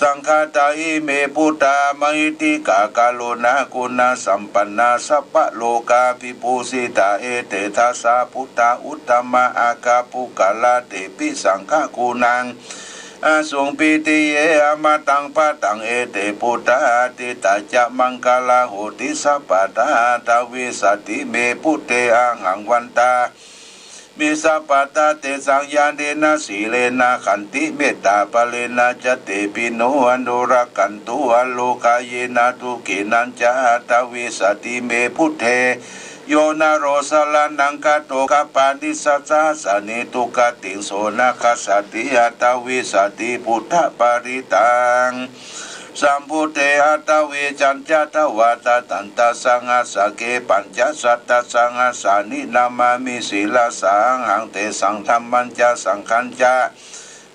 สังฆาตา อิเม พุทธา มะหิทธิกา กะรุณากุณะสัมปันนา สัพพะโลกาภิภูสิตา เอเต ทัสสะ พุทธา อุตตมะ อะคะปุคคละ เตปิ สังฆะกุณัง อะสุง ปิติเย อะมะตัง ปะตัง เอเต พุทธา อะทิตตะ จะ มังคะลา โหติ สัพพะทา อะทะวิสสะติ เม พุทเท อะหัง วันตา มิ สัพพะทา เตสัง ญาเณนะ สีเลนะ ขันติ เมตตา บะเลนะ จะ เตปิ โน อนุรักขันตุ อะโรคาเยนะ ทุกขินัญจะ อะทะวิสสะติ เม พุทเท โยนะโรสะระณังกะโต กะปานิสสะสะหัสสะนิ ตุกะติงโสนะขัสสะติ อัตถะวิสะติ ปุทธะปะริตตัง สัมพุทเท อัตถะวิสสัญจะ ทวาตะสัตตะสะหัสสะเก ปัญจะสัตตะสะหัสสานิ นะมามิ ศิรสาหัง เตสัง ธัมมัญจะ สังฆัญจะ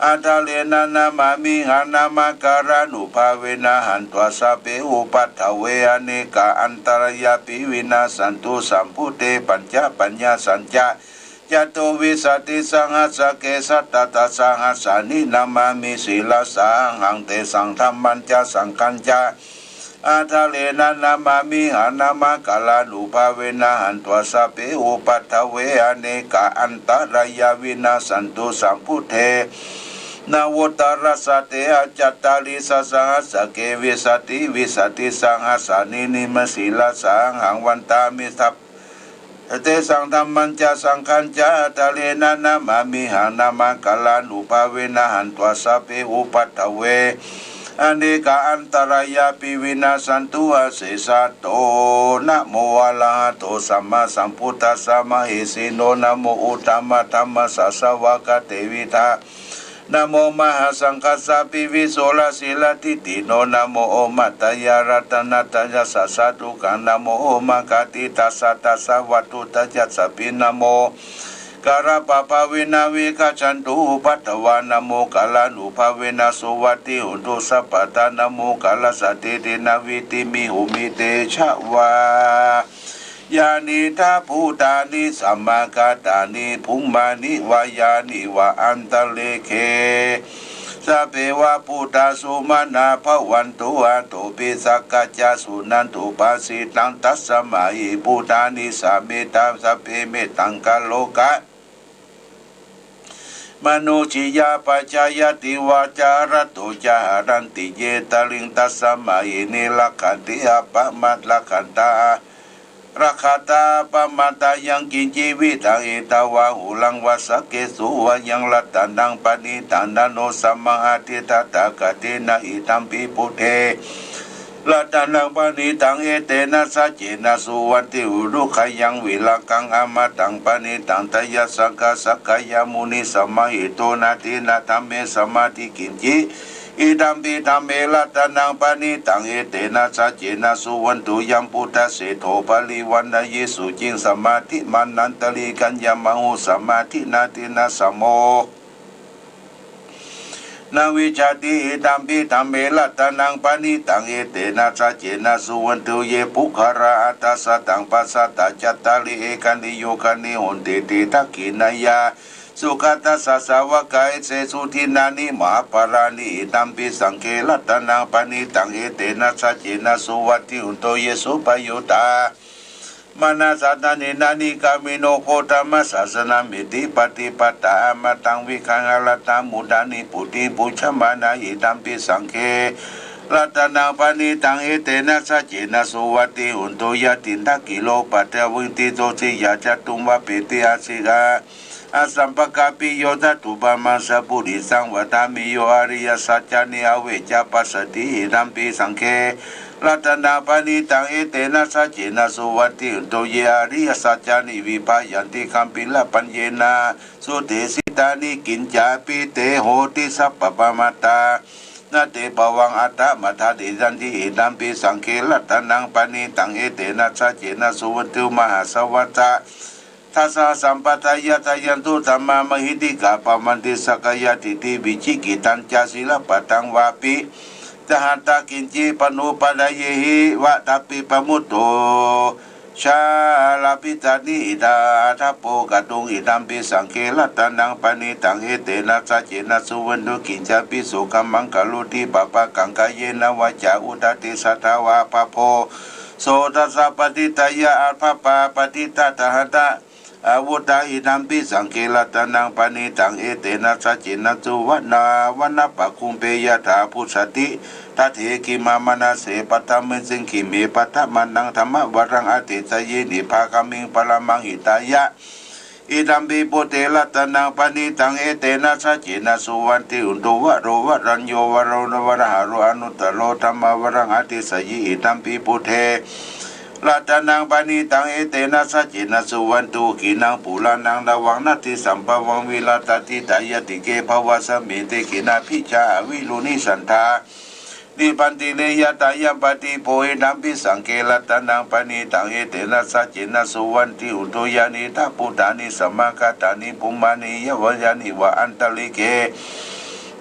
อาดาเรนะ นะมามิหัง นะมะการานุภาเวนะ หันत्वा สัพเพ อุปัฏฐเว อเนกา อันตะรายัปปิ วินัสสันตุ สัมพุทเท ปัญจะปัญญาสัญจะ จตุวิสสะติสะหัสสะเก สัตตะสะหัสสานิ นะมามิ ศิรสาหัง เตสัง ธัมมัญจะ สังฆัญจะ อาดาเรนะ นะมามิหัง นะมะการานุภาเวนะ หันत्वा สัพเพ อุปัฏฐเว อเนกา อันตะรายัปปิ วินัสสันตุ สัมพุทเท นวโตตะรัสสะเต อัจจาตาริสสะหัสสะเก วิสสะติ วิสสะติสะหัสสานิ นะมามิ ศิรสาหัง วันทามิ สัพ เตสัง ธัมมัญจะ สังฆัญจะ อาดาเรนะ นะมามิหัง นะมะการานุภาเวนะ หันत्वा สัพเพ อุปัฏฐเว อเนกา อันตะรายัปปิ วินัสสันตุ อาเสสะโต นะโม อะระหะโต สัมมาสัมพุทธัสสะ มะเหสีโน นะโม อุตตมะธัมมัสสะ สะวากะเตวิทา นะโม มหาสังฆัสสะ ปิวิโส ละสีละทิฏฐิโน นะโม โอมะตะยะ รัตนะตะยัสสะ สาธุกัง นะโม โอมะกาติตัสสะ ตัสสะวัตถุตะยัสสะปิ นะโม การะปะภาเวนะ วิคัจฉันตุ อุปัฏฐวา นะโม การานุภาเวนะ สุวัตติโหนตุ สัพพะทา นะโม การะสะเตเตนะ วิตติมิ โหมิ เตชะวา ยานิ ทัพพุตานิ สะมะกะตานิ ภุมมานิ วายานิวะ อันตะริกเข สัพเพวะ พุตธา สุมาณา ภะวันตุ อะโต ปิ สักกัจจะ สุนันตุ ภาสิตัง ตัสสะมาหิ พุตธานิ สาเมธา สัพเพ เมตตัง กะโรกะ มะนุสสียาปะชาญาติวาจา อะระโต จะหะรันติ เย ตะริง ตัสสะมาหิ นิรักขันติ อะปะมาท รักขันตา รักขันตา อะปะมาทา ยังกิญจิ วิทัง เอตะวา หุรังวา สักเขสุ วายัง รัตตะนัง ปะณิตัง นะโน สะมัง อะทิฏฐะ ตถาคะเตนะ อิดัมปิ พุทเท รัตตะนัง ปะณิตัง เอเตนะ สัจเจนะ สุวัตติ อุรุขะยัง วิรากัง อะมะตัง ปะณิตัง ตะยัสสะ สักกายะมุนิ สะมาหิโต นะ เตนะ ธัมเมนะ สะมาทิ กิญจิ อิดัมปิ ธัมเม รัตตะนัง ปะณิตัง เอเตนะ สัจเจนะ สุวัตติ ยัง พุทธะเสโถ ปะริวาณะเย สุจิง สะมาทิ มานันตะริกัญญะมะหุ สะมาทินะ เตนะ สะโม นะ วิชชาติ อิดัมปิ ธัมเม รัตตะนัง ปะณิตัง เอเตนะ สัจเจนะ สุวัตติ เย ปุคคะลา อัฏฐะสะตัง ปัสสะทา จัตตาริ เอกานิ โยคานิ โหนติ เต ทักขิณายา สุขะทัสสะ สาวะกา เอเตสุ ดินนานิ มหะปะลานิ อิดัมปิ สังฆัง รัตตะนัง ปะณิตัง เอเตนะ สัจเจนะ สุวัตติ โหนตุ เย สุปะโยคา มานะสะ ทาเนนะ นิกามิโน โคตมัสสะ สะนะเมติ ปะติปะตา อะมะตัง วิคัง อะระหัตตะ มุตตะ นิพพุติ ปุชฌะมานะ อิดัมปิ สังฆัง รัตตะนัง ปะณิตัง เอเตนะ สัจเจนะ สุวัตติ โหนตุ ยะ ทิฏฐะ กิโล ปัทธะวิติ โตติยา จะตุมมะ เปติ อาสิกา อะสัมปะกาปิโย จะตุปะมัง สะปุริสัง วะทามิ โย อะริยะสัจจานิ อะเวจจะ ปัสสะติ อิดัมปิ สังฆัง รัตตะนัง ปะณิตัง เอเตนะ สัจเจนะ สุวัตติ โหนตุ เย อะริยะสัจจานิ วิภะยันติ คัมภีระ ปัญเญนะ สุเตสิตานิ กิญจาปิ เต โหติ สัพพะปะมาทา นะ เต ภวัง อัฏฐะมะทา ติสันติ อิดัมปิ สังฆัง รัตตะนัง ปะณิตัง เอเตนะ สัจเจนะ สุวัตติ มหาสวัสสะ ทัสสะ สัมปะทายัตถะ ยันตุ ธัมมะ มะหิทธิกา ภะวันติ สักกายะทิฏฐิ วิจิกิจฉันจะ สีลัพพะตัง วาปิ จะหัตถะ กิญจิ ปะนุปะทาเยหิ วะทัพพิ ปะมุตโต ชาลาภิตานิ อิทธา อัฏฐะโภ กะตุง อิดัมปิ สังฆัง รัตตะนัง ปะณิตัง เอเตนะ สัจเจนะ สุวัตติ กิญจาปิ โสกัมมัง กะโรติ ปะปะกัง กาเยนะ วาจา อุทะเทสะ ทะวา อะภะโพ โส ทัสสะ ปะทิฏฐายะ อะภะปา ปะทิฏฐะ ทะหัตถะ อาวุธา อิดัมปิ สังฆัง รัตตะนัง ปะณิตัง เอเตนะ สัจเจนะ สุวัตติ วะนะปะคุมเป ยะถา พุสสะติ ทะเท กิมมา มะนะเส ปะทะมิสสิง กิมเห ปะทะมานัง ธัมมะวะรัง อะเทสะเย นิพพาคามิง ปะระมัง หิตายะ อิดัมปิ พุทเท รัตตะนัง ปะณิตัง เอเตนะ สัจเจนะ สุวัตติ โหนตุ วะโร วะรัญโญ วะโร วะระหะโร อนุตตะโร ธัมมะวะรัง อะเทสะเย อิดัมปิ พุทเท รัตนังปะณิตัง เอเตนะ สัจเจนะ สุวัตถุ ขีณังปุราณัง นวัง นัตถิสัมภวัง วิรัตติตายะติเก ภวัสมิง เต ขีณาภิชา อวิรุณหิสันทา นิบบันติ เรยะตายัง ปะฏิโปหิตัมปิ สังเก รัตนังปะณิตัง เอเตนะ สัจเจนะ สุวัตถิ หุนโต ยานีถะ ปุตตานิ สมมากัตตานิ ภุมมานี ยะวะยานีวะ อันตะริกเข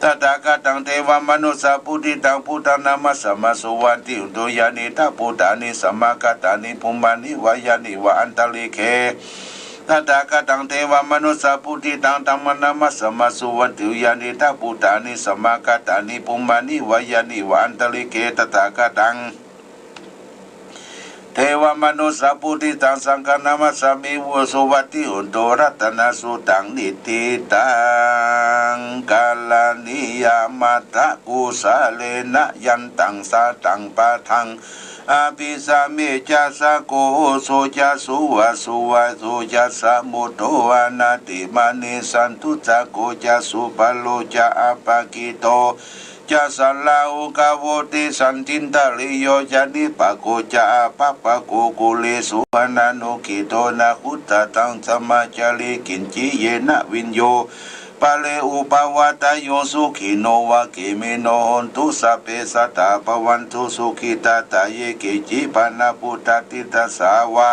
ตถาคตัง เทวะมนุสสะปูติตัง พุทธังนะมัสสามา สุวัตถิ หุนโต ยานีถะ ปุตตานิ สมมากัตตานิ ภุมมานีวะ ยานีวะ อันตะริกเข ตถาคตัง เทวะมนุสสะปูติตัง ธัมมังนะมัสสามา สุวัตถิ ยานีถะ ปุตตานิ สมมากัตตานิ ภุมมานีวะ ยานีวะ อันตะริกเข ตถาคตัง เทวะมนุสสะปูติตัง สังฆังนะมัสสามิ สุวัตถิ หุนโต รัตนะสุตัง นิทธิตัง กะระณียะมัตถะ กุสะเลนะ ยันตัง สะตัง ปะทัง อะภิสะเมจะ สะโก โสจะ สุวะ สุวะ โสจะ สะมุตโต อะนะติมะเนสันตุสสะ โกจะ สุปะโลจะ อะปะกิตโตจะ สะลาหุกะโวติสันทินทะริโยจะ นิปปะโกจะ อะปะปะโก กุเลสุ อะนะนุกิตโต นะคุตตะตัง สะมาจาริ กิญจิ เยนะวิญโญ ปะเร อุปะวาตะโย สุขิโน วะ เขมิโน โหนตุ สัพเพ สัตตา ภะวันตุ สุขิตา ตะ เย เกจิ ปะ นะ ปุตตะ ทิฏฐาสสะ วา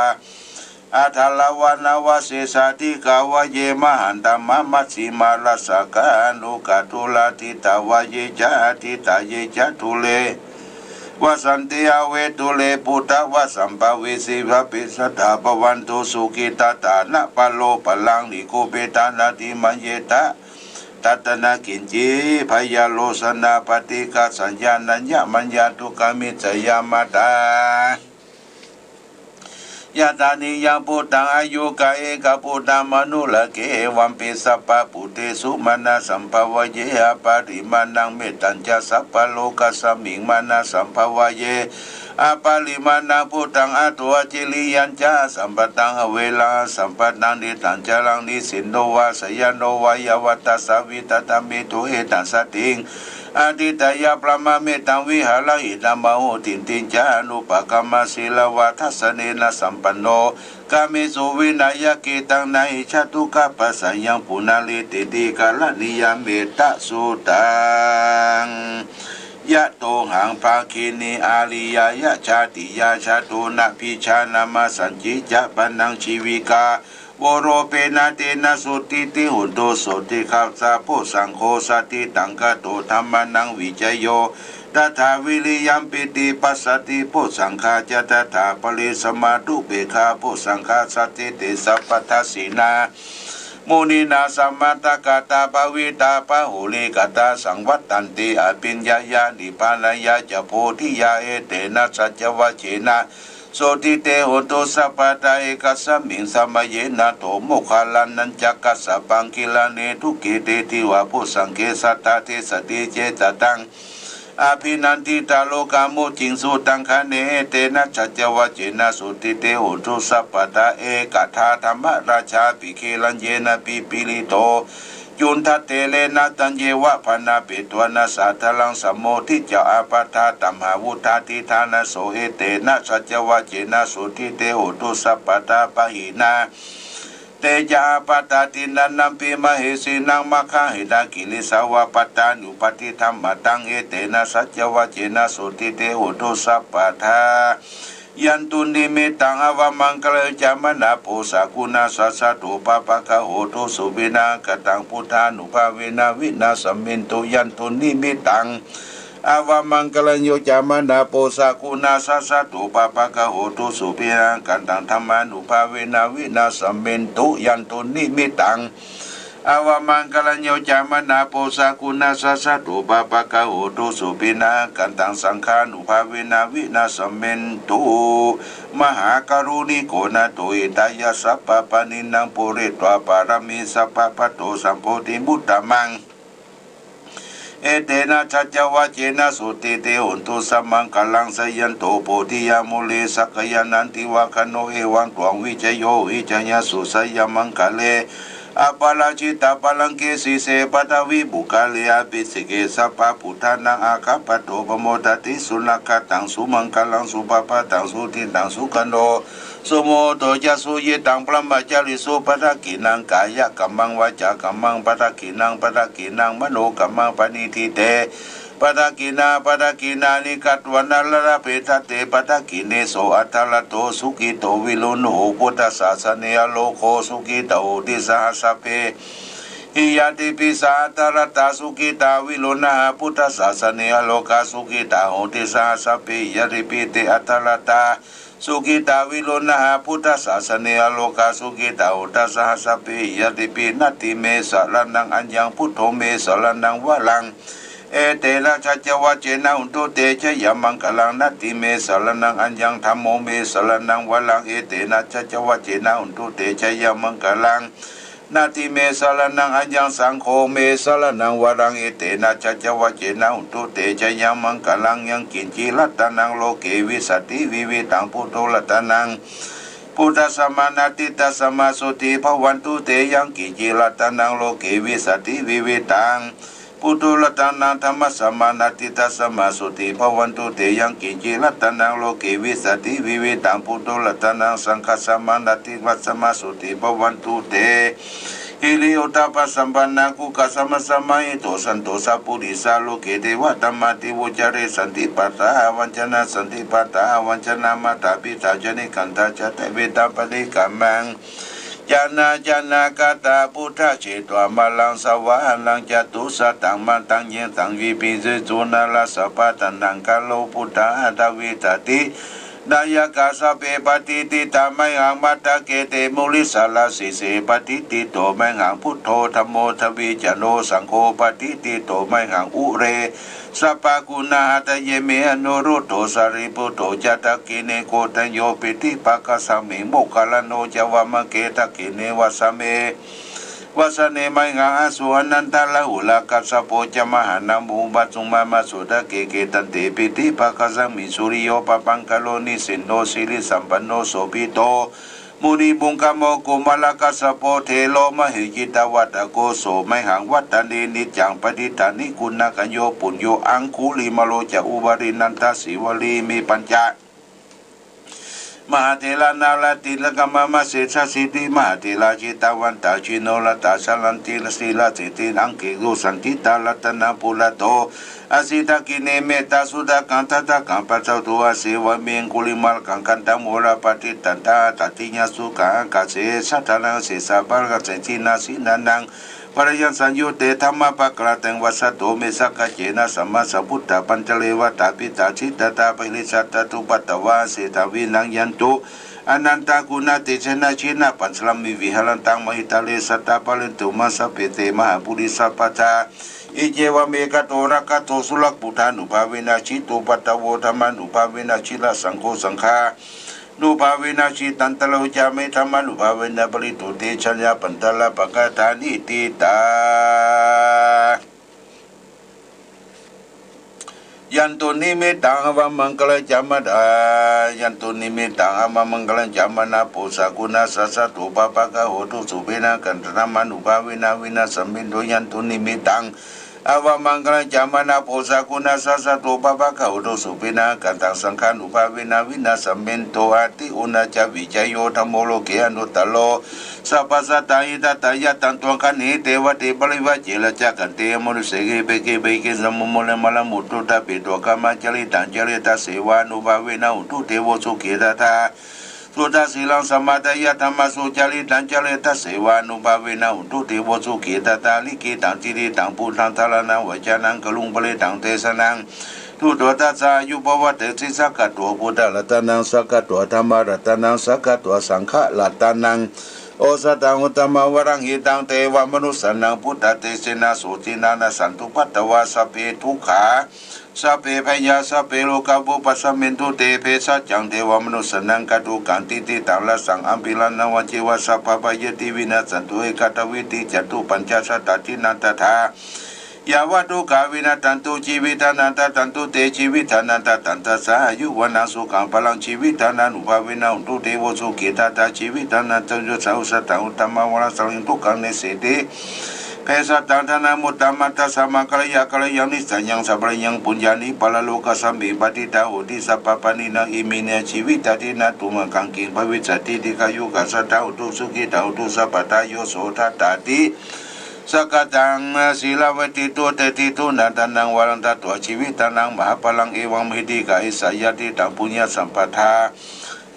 อะถะละวะ นะวะ เสสา ทิกขะวะ เย มะหันตะ มะ มัชฌิมา รัสสะกะ อนุกะตุลา ทิตถะวะ เย จะ อะทิตถะ เย จะ ดูเร วะสันติ อเวกตุเร ปุตตะ วะ สัมภะเวสี สัพเพ สัตตา ภะวันตุ สุขิตา ตา นะ ปะโร ปะรัง นิคุปปะตา นะ ทิมะเย ตะ ตัตตะ นะ กิญจิ พยาโลสนา ปะฏิฆาสัญญา นะ ยะมัญญา ทุกขะ มิจฉา ยามาตา ยะถา นิยัง ปุตตัง อายุกะ เอกะ ปุตตะ มะนุรักเข เอวัม ปิ สัพพะ ปุตเตสุ มานะ สัมภะวะเย อะปะริมาณัง เมตตัญจะ สัพพะโลกัสสะมิง มานะ สัมภะวะเย อะปะริมาณัง ปุตตัง อะโต อะคิริยัญจะ อสัมปะตัง อะเวรัง อสัมปะตัง นิตัญจะรัง นิสินโน วา สะยะโน วะ ยะวะ ตัสสะ วิตะถะ เม โต เอตะ สะติง อะทิฏฐะยะ พรหมะ เมตัง วิหารัง อิทัง มะ โหติ ตินจะ อะนุปะกัมมะ สีลาวะ ทัสสะเนนะ สัมปันโน กาเมสุ วินะยะ กิตตัง นะ หิ จะ ทุกขะ ปัสสะยัง ปุนะเรติ ติ กะระณียะ เมตตะสุตัง ยะโตหัง ภะคินี อาริยะยะ ชาติยะ ชาโต นะ ปิชา นะ มะ สัญญิ จะ ปะนัง จีวิกา โวโรเปนะ เตนะ สุตติ โหนตุ โสติ คัสสะ โพชฌังโค สะถิตัง กะโต ธัมมานัง วิจะโย ตถา วิริยัม ปีติ ปัสสะติ โพชฌังคา จะ ตถา ปะริสมา อุเปกขา โพชฌังคา สันติเต สัพพะทัสสีนา มุนีนา สะมะตะกะตา ภะวิตา ปะหูริกะตา สังวัตตันติ อะภิญญายา นิพพานะยาจะ โพธิยา เอเตนะ สัจจวะเจนะ โสตถิเต โหนตุ สัพพะทา เอกัสสะมิง สะมะเยนะ โต โมคคัลลานะญจะ กัสสะปัง กิลาเน ทุกขิเต ทีวะ โพชฌังเข สัตถะเทสะติ เจสะตัง อะภินันทิตา โลกามุจจิง สุตังคะเน เอเตนะ สัจจวะเจนะ โสตถิเต โหนตุ สัพพะทา เอกะทา ธัมมะราชา ปิเกหะรัญเยนะ ปิปะริโต จุณฑะเทเรนะ ตัญเยวะ ภะนะเปตวะนะ สาทะลัง สะโมทิจะ อาปะทา ตัมหาวุฑฒา ทิฏฐานะโส เอเตนะ สัจจวะเจนะ โสตถิเต โหนตุ สัพพะทา ปะหินา เตจะ อาปะทา ทินนานัมปิ มะเหสีนัง มัคคะเฮนะ กิริสาวาปะทานุปัฏฐิตัมมะตัง เอเตนะ สัจจวะเจนะ โสตถิเต โหนตุ สัพพะทา ยันตุนิมิตตัง อะวะมังคะลัง โยจะมะนะ โภชะ กุณาสสะตุ ปะปะกะโหตุ สุวินาศะกัตตัง พุทธานุภาเวนะ วินาศะเมนตุ ยันตุนิมิตตัง อะวะมังคะลัง โยจะมะนะ โภชะ กุณาสสะตุ ปะปะกะโหตุ สุวินาศะกัตตัง ธัมมานุภาเวนะ วินาศะเมนตุ ยันตุนิมิตตัง อะวะมังคะลัง โยจะมะนะ โภชะ กุณาสสะตุ ปะปะกะโหตุ สุวินาศะกัตตัง สังฆานุภาเวนะ วินาศะเมนตุ มหาการุณิโก นาโถ หิตายะ สัพพะปาณินัง ปูเรตวา ปะระมี สัพพะ ปัตโต สัมโพธิมุตตะมัง เอเตนะ สัจจวะเจนะ โสตถิเต โหนตุ สัพพะมังคะลัง จายันโต โพธิยา มูเล สักกายา นันทิวักขะโน เอวัง ตวัง วิจโย หิ จายัสสุ จายะมังคะเล Aparājitapallaṅke sīse paṭhavipokkhare abhiseke sabbabuddhānaṃ aggappatto pamodati. Sunakkhattaṃ sumaṅgalaṃ supabhātaṃ sudiṭṭhaṃ sukhaṇo sumuhutto ca suyiṭṭhaṃ brahmacārisu. Padakkhiṇaṃ kāyakammaṃ vācākammaṃ padakkhiṇaṃ padakkhiṇaṃ manokammaṃ paṇidhī te padakkhiṇā. Padakkhiṇāni katvāna labhantatthe padakkhiṇe. So atthaladdho sukhito viruḷho buddhasāsane arogo sukhitā hoti saha sabbehi ñātibhi. Sā atthaladdhā sukhitā viruḷhā buddhasāsane arogā sukhitā honti saha sabbehi ñātibhi. Te atthaladdhā sukhitā viruḷhā buddhasāsane arogā sukhitā hotha saha sabbehi ñātibhi. Natthi me saraṇaṃ aññaṃ buddho me saraṇaṃ varaṃ etena saccavajjena hotu te jayamaṅgalaṃ. Natthi me saraṇaṃ aññaṃ dhammo me saraṇaṃ varaṃ etena saccavajjena hotu te jayamaṅgalaṃ. Natthi me saraṇaṃ aññaṃ saṅgho me saraṇaṃ varaṃ etena saccavajjena hotu te jayamaṅgalaṃ. Yaṅkiñci ratanaṃ loke vijjati vividhaṃ buddho ratanaṃ buddhasamaṃ natthi tasmā sotthī bhavantu te. Yaṅkiñci ratanaṃ loke vijjati vividhaṃ buddho ratanaṃ dhammasamaṃ natthi tasmā sotthī bhavantu te. Yaṅkiñci ratanaṃ loke vijjati vividhaṃ buddho ratanaṃ saṅghasamaṃ natthi tasmā sotthī bhavantu te. Hiriottappasampannā guṇākarasamāhito santo sappurisā loke devatamadī vuccare. Santi patā avañcanā santi patā avañcanā mātā pitā ca nikkhantā ca daivatā paṭikkama janā janakāyā buddhā cetvā māraṃ savāhanaṃ catusaccāmatthaṃ ye saṃvidismesuṃ nārāsabhā taṇhaṅkaro buddhaṃ aṭṭhavīsati nāyakā sabbe patiṭṭhitā mayhaṃ matthake te mūle. Sārāsīse patiṭṭhito mayhaṃ buddho dhammo dviccaṇo saṅgho patiṭṭhito mayhaṃ ure sabbaguṇāhadaye me anuruddho sārīputto ca dakkhiṇe koṇḍañño piṭṭhibhāgasmiṃ moggallāno ca vāmake. Dakkhiṇe vāsave vāsane mayhaṃ āsuṃ ānandarāhulā kassapo ca mahānāmo ubhāsuṃ vāmasotake. Kittante piṭṭhibhāgasmiṃ suriyo pabhaṅkaro nisinno sirisampanno sobhito munipuṅgavo. Kumārakassapo thero mahesī cittavādako so mayhaṃ vadane niccaṃ patiṭṭhāni guṇākaro. Puṇṇo aṅgulimālo ca upālī nandasīvalī me pañca mahātherā nāratilakā mama. Sesāsīti mahātherā jitavantā jinorasā jalantā sīladiṭṭhī aṅgesu saṇṭhitā. Ratanaṃ purato āsi dakkhiṇe mettasuttakaṃ dhajaggaṃ paccekabuddhaṃ āsi vāme aṅgulimālakaṃ. Khandhamoraparittañca āṭāṭiññasūkaṃ ākāse chadanaṃ sesā pākārasañcinānā jinānaṃ parittaṃ saṃyuttā dhammapākārā taṃ vasato me sakiccena. Sammā sambuddhā pañcavāre vātapittādi satthā purisadasāvakā āseṭṭhā vinayaṃ yantu anantaguṇātejena. Jinapañjaramhi viharantaṃ mahītale sadā pālentu maṃ sabbe te mahāpurisāsabhā. Iccevamakāto āgataso surakkho buddhānubhāvena jitupaddavo dhammānubhāvena jitasaṅgho saṅghānubhāvena jitantarāyo ca me dhammānubhāvena parittaṃ tesañca pāṇāni pātā. Yandunnimittaṃ avamaṅgalañca ma- yandunnimittaṃ avamaṅgalañca mārapuñsakuṇassa saddo pāpaggaho dussupinaṃ akantaṃ dhammānubhāvena vināsamentu. Yandunnimittaṃ avamaṅgalañca mārapuñsakuṇassa saddo pāpaggaho dussupinaṃ akantaṃ saṅghānubhāvena vināsamentu. Ati uṇhassa vijayo dhammo loke anuttaro sabbasattaṃ hitatthāya taṃ tuvaṃ gaṇhī devate parivajje rājadaṇḍe amanussehi pāke pāke sammūḷhe mārā mutthu tāpetto kammā caritaṃ caretta devānubhāvena hotu devo sukhī tathā suddhasīlaṃ samādāya dhammasu caritaṃ caretta devānubhāvena hotu devo sukhī tathā likkhitaṃ cintitaṃ buddhaṃ dhāraṇaṃ vācanaṃ garuṃ parittaṃ desanaṃ tuṭṭho tathā āyuṃ pavaḍḍhati. Sakkatvā buddharatanaṃ sakkatvā dhammaratanaṃ sakkatvā saṅgharatanaṃ osathaṃ uttamaṃ varaṃ hitaṃ devamanussānaṃ buddhatejena sotthinā nassantupaddavā sabbe dukkhā sabbe bhayā sabbe rogā vūpasamentu te. Bhesajjaṃ devamanussānaṃ kātukaṃ cintitaṃ rasaṃ ambhiranaṃ vā ceva sabbapāyotī vinassantu ekatvītisatthu pañcasatadinā tathā ยะวะ ทุกขา วินาศสันตุ จีวิตานันตะสันตุเต จีวิตานันตะสันตัสสะ อายุ วัณณัง สุขัง พลัง จีวิตานันตุปาเวนะ โหนตุ เตโว สุขี ทัตถา จีวิตานันตัง ยะสสา อุสสะตัง อุตตมะวะระ สะระหิง ทุกขัง เนสิติ เภสัชชัง ธนัง มุตตะมะ ตัสสะ มังคะละยะ คะละยัง นิสสะยัง สัพพะยัง ปุญญานิ ปะระโลกัสมิง ปะทิตา โหนติ สัพพะปะเนนะ อิมิเนะ จีวิตาทินะ ตุมังคัง กิง ภะวิสสะติ ดีฆายุกัสสะทา โหนตุ สุขิตา โหนตุ สัพพะทา โย โส ทัตถาติ สะกะตัง สีลาเวทิตุ เตติตุ นะ ทนัง วะรัง ทัตถา จีวิตานัง มหาพลัง เอวัง มหิทธิกา อิสสะยะ ทิตัง ปุญญะสัมปะทา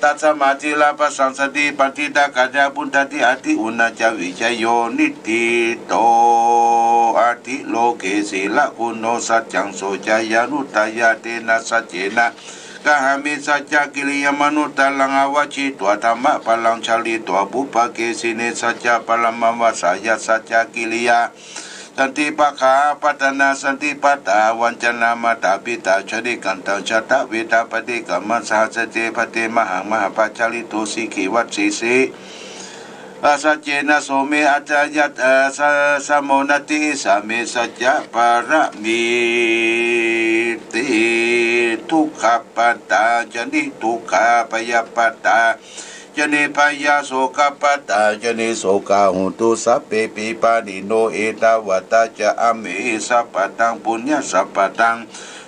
ตัสสะมา สีลาปะสังสะติ ปัฏฐิตา ขะยา พุทธาติ อธิอุณณาจา วิชโย นิฏฐิโต อธิโลเก สีลกุณโณ สัจจัง โส จาญานุตตะยา เตนะ สัจเจนะ กะหามิ สัจจะกิริยามะนุตตะรัง อาวะชิตวา ธัมมะปะรัง ชะลิตวา ปุพพะเกสิเน สัจจะปะรมัง วาสายา สัจจะกิริยา สันติปะคา ปัตตะนา สันติปะตา วัญจนะ มาตาปิตา ชะนิกันตัง ชะตะเวทา ปะฏิกะมัง สะหัสสะเต พะเตมะหัง มหาปะชาลิโต สีขีวัสสีสี อา สัจเจนะ โสเม อัจฉะยัตถะ สะ สะโมนะติ อิสสาเม สัจจะปะระมีติ ทุกขะปะตา ชะนิ ทุกขา พยาปะตา ชะนิ พยา โสกะปะตา ชะนิ โสกา โหนตุ สัพเพปิ ปาณิโน เอตาวะตะ จะ อะเมหิ สัพพะตัง ปุญญะสัมปะตัง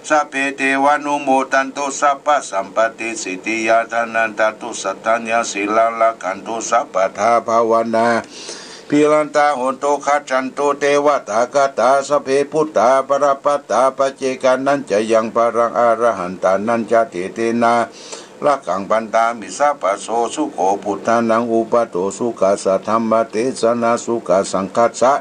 สัพเพ เตวานุโมทันตุ สัพพะสัมปะติ สิทธิยา ทะนันตันตุ สัตถะยา สีลัง รักขันตุ สัพพะทา ภาวนา ภิรันตา โหนตุ คัจฉันตุ เตวะตะ กะตา สัพเพ พุทธา บะละปะตา ปัจเจกานัญจะยัง บะลัง อะระหันตานัญจะ เตเตนะ รักขัง บันทามิ สัพพะโส สุโข พุทธานัง อุปะโต สุขัสสะ ธัมมะเตสะนา สุขัสสังคัสสะ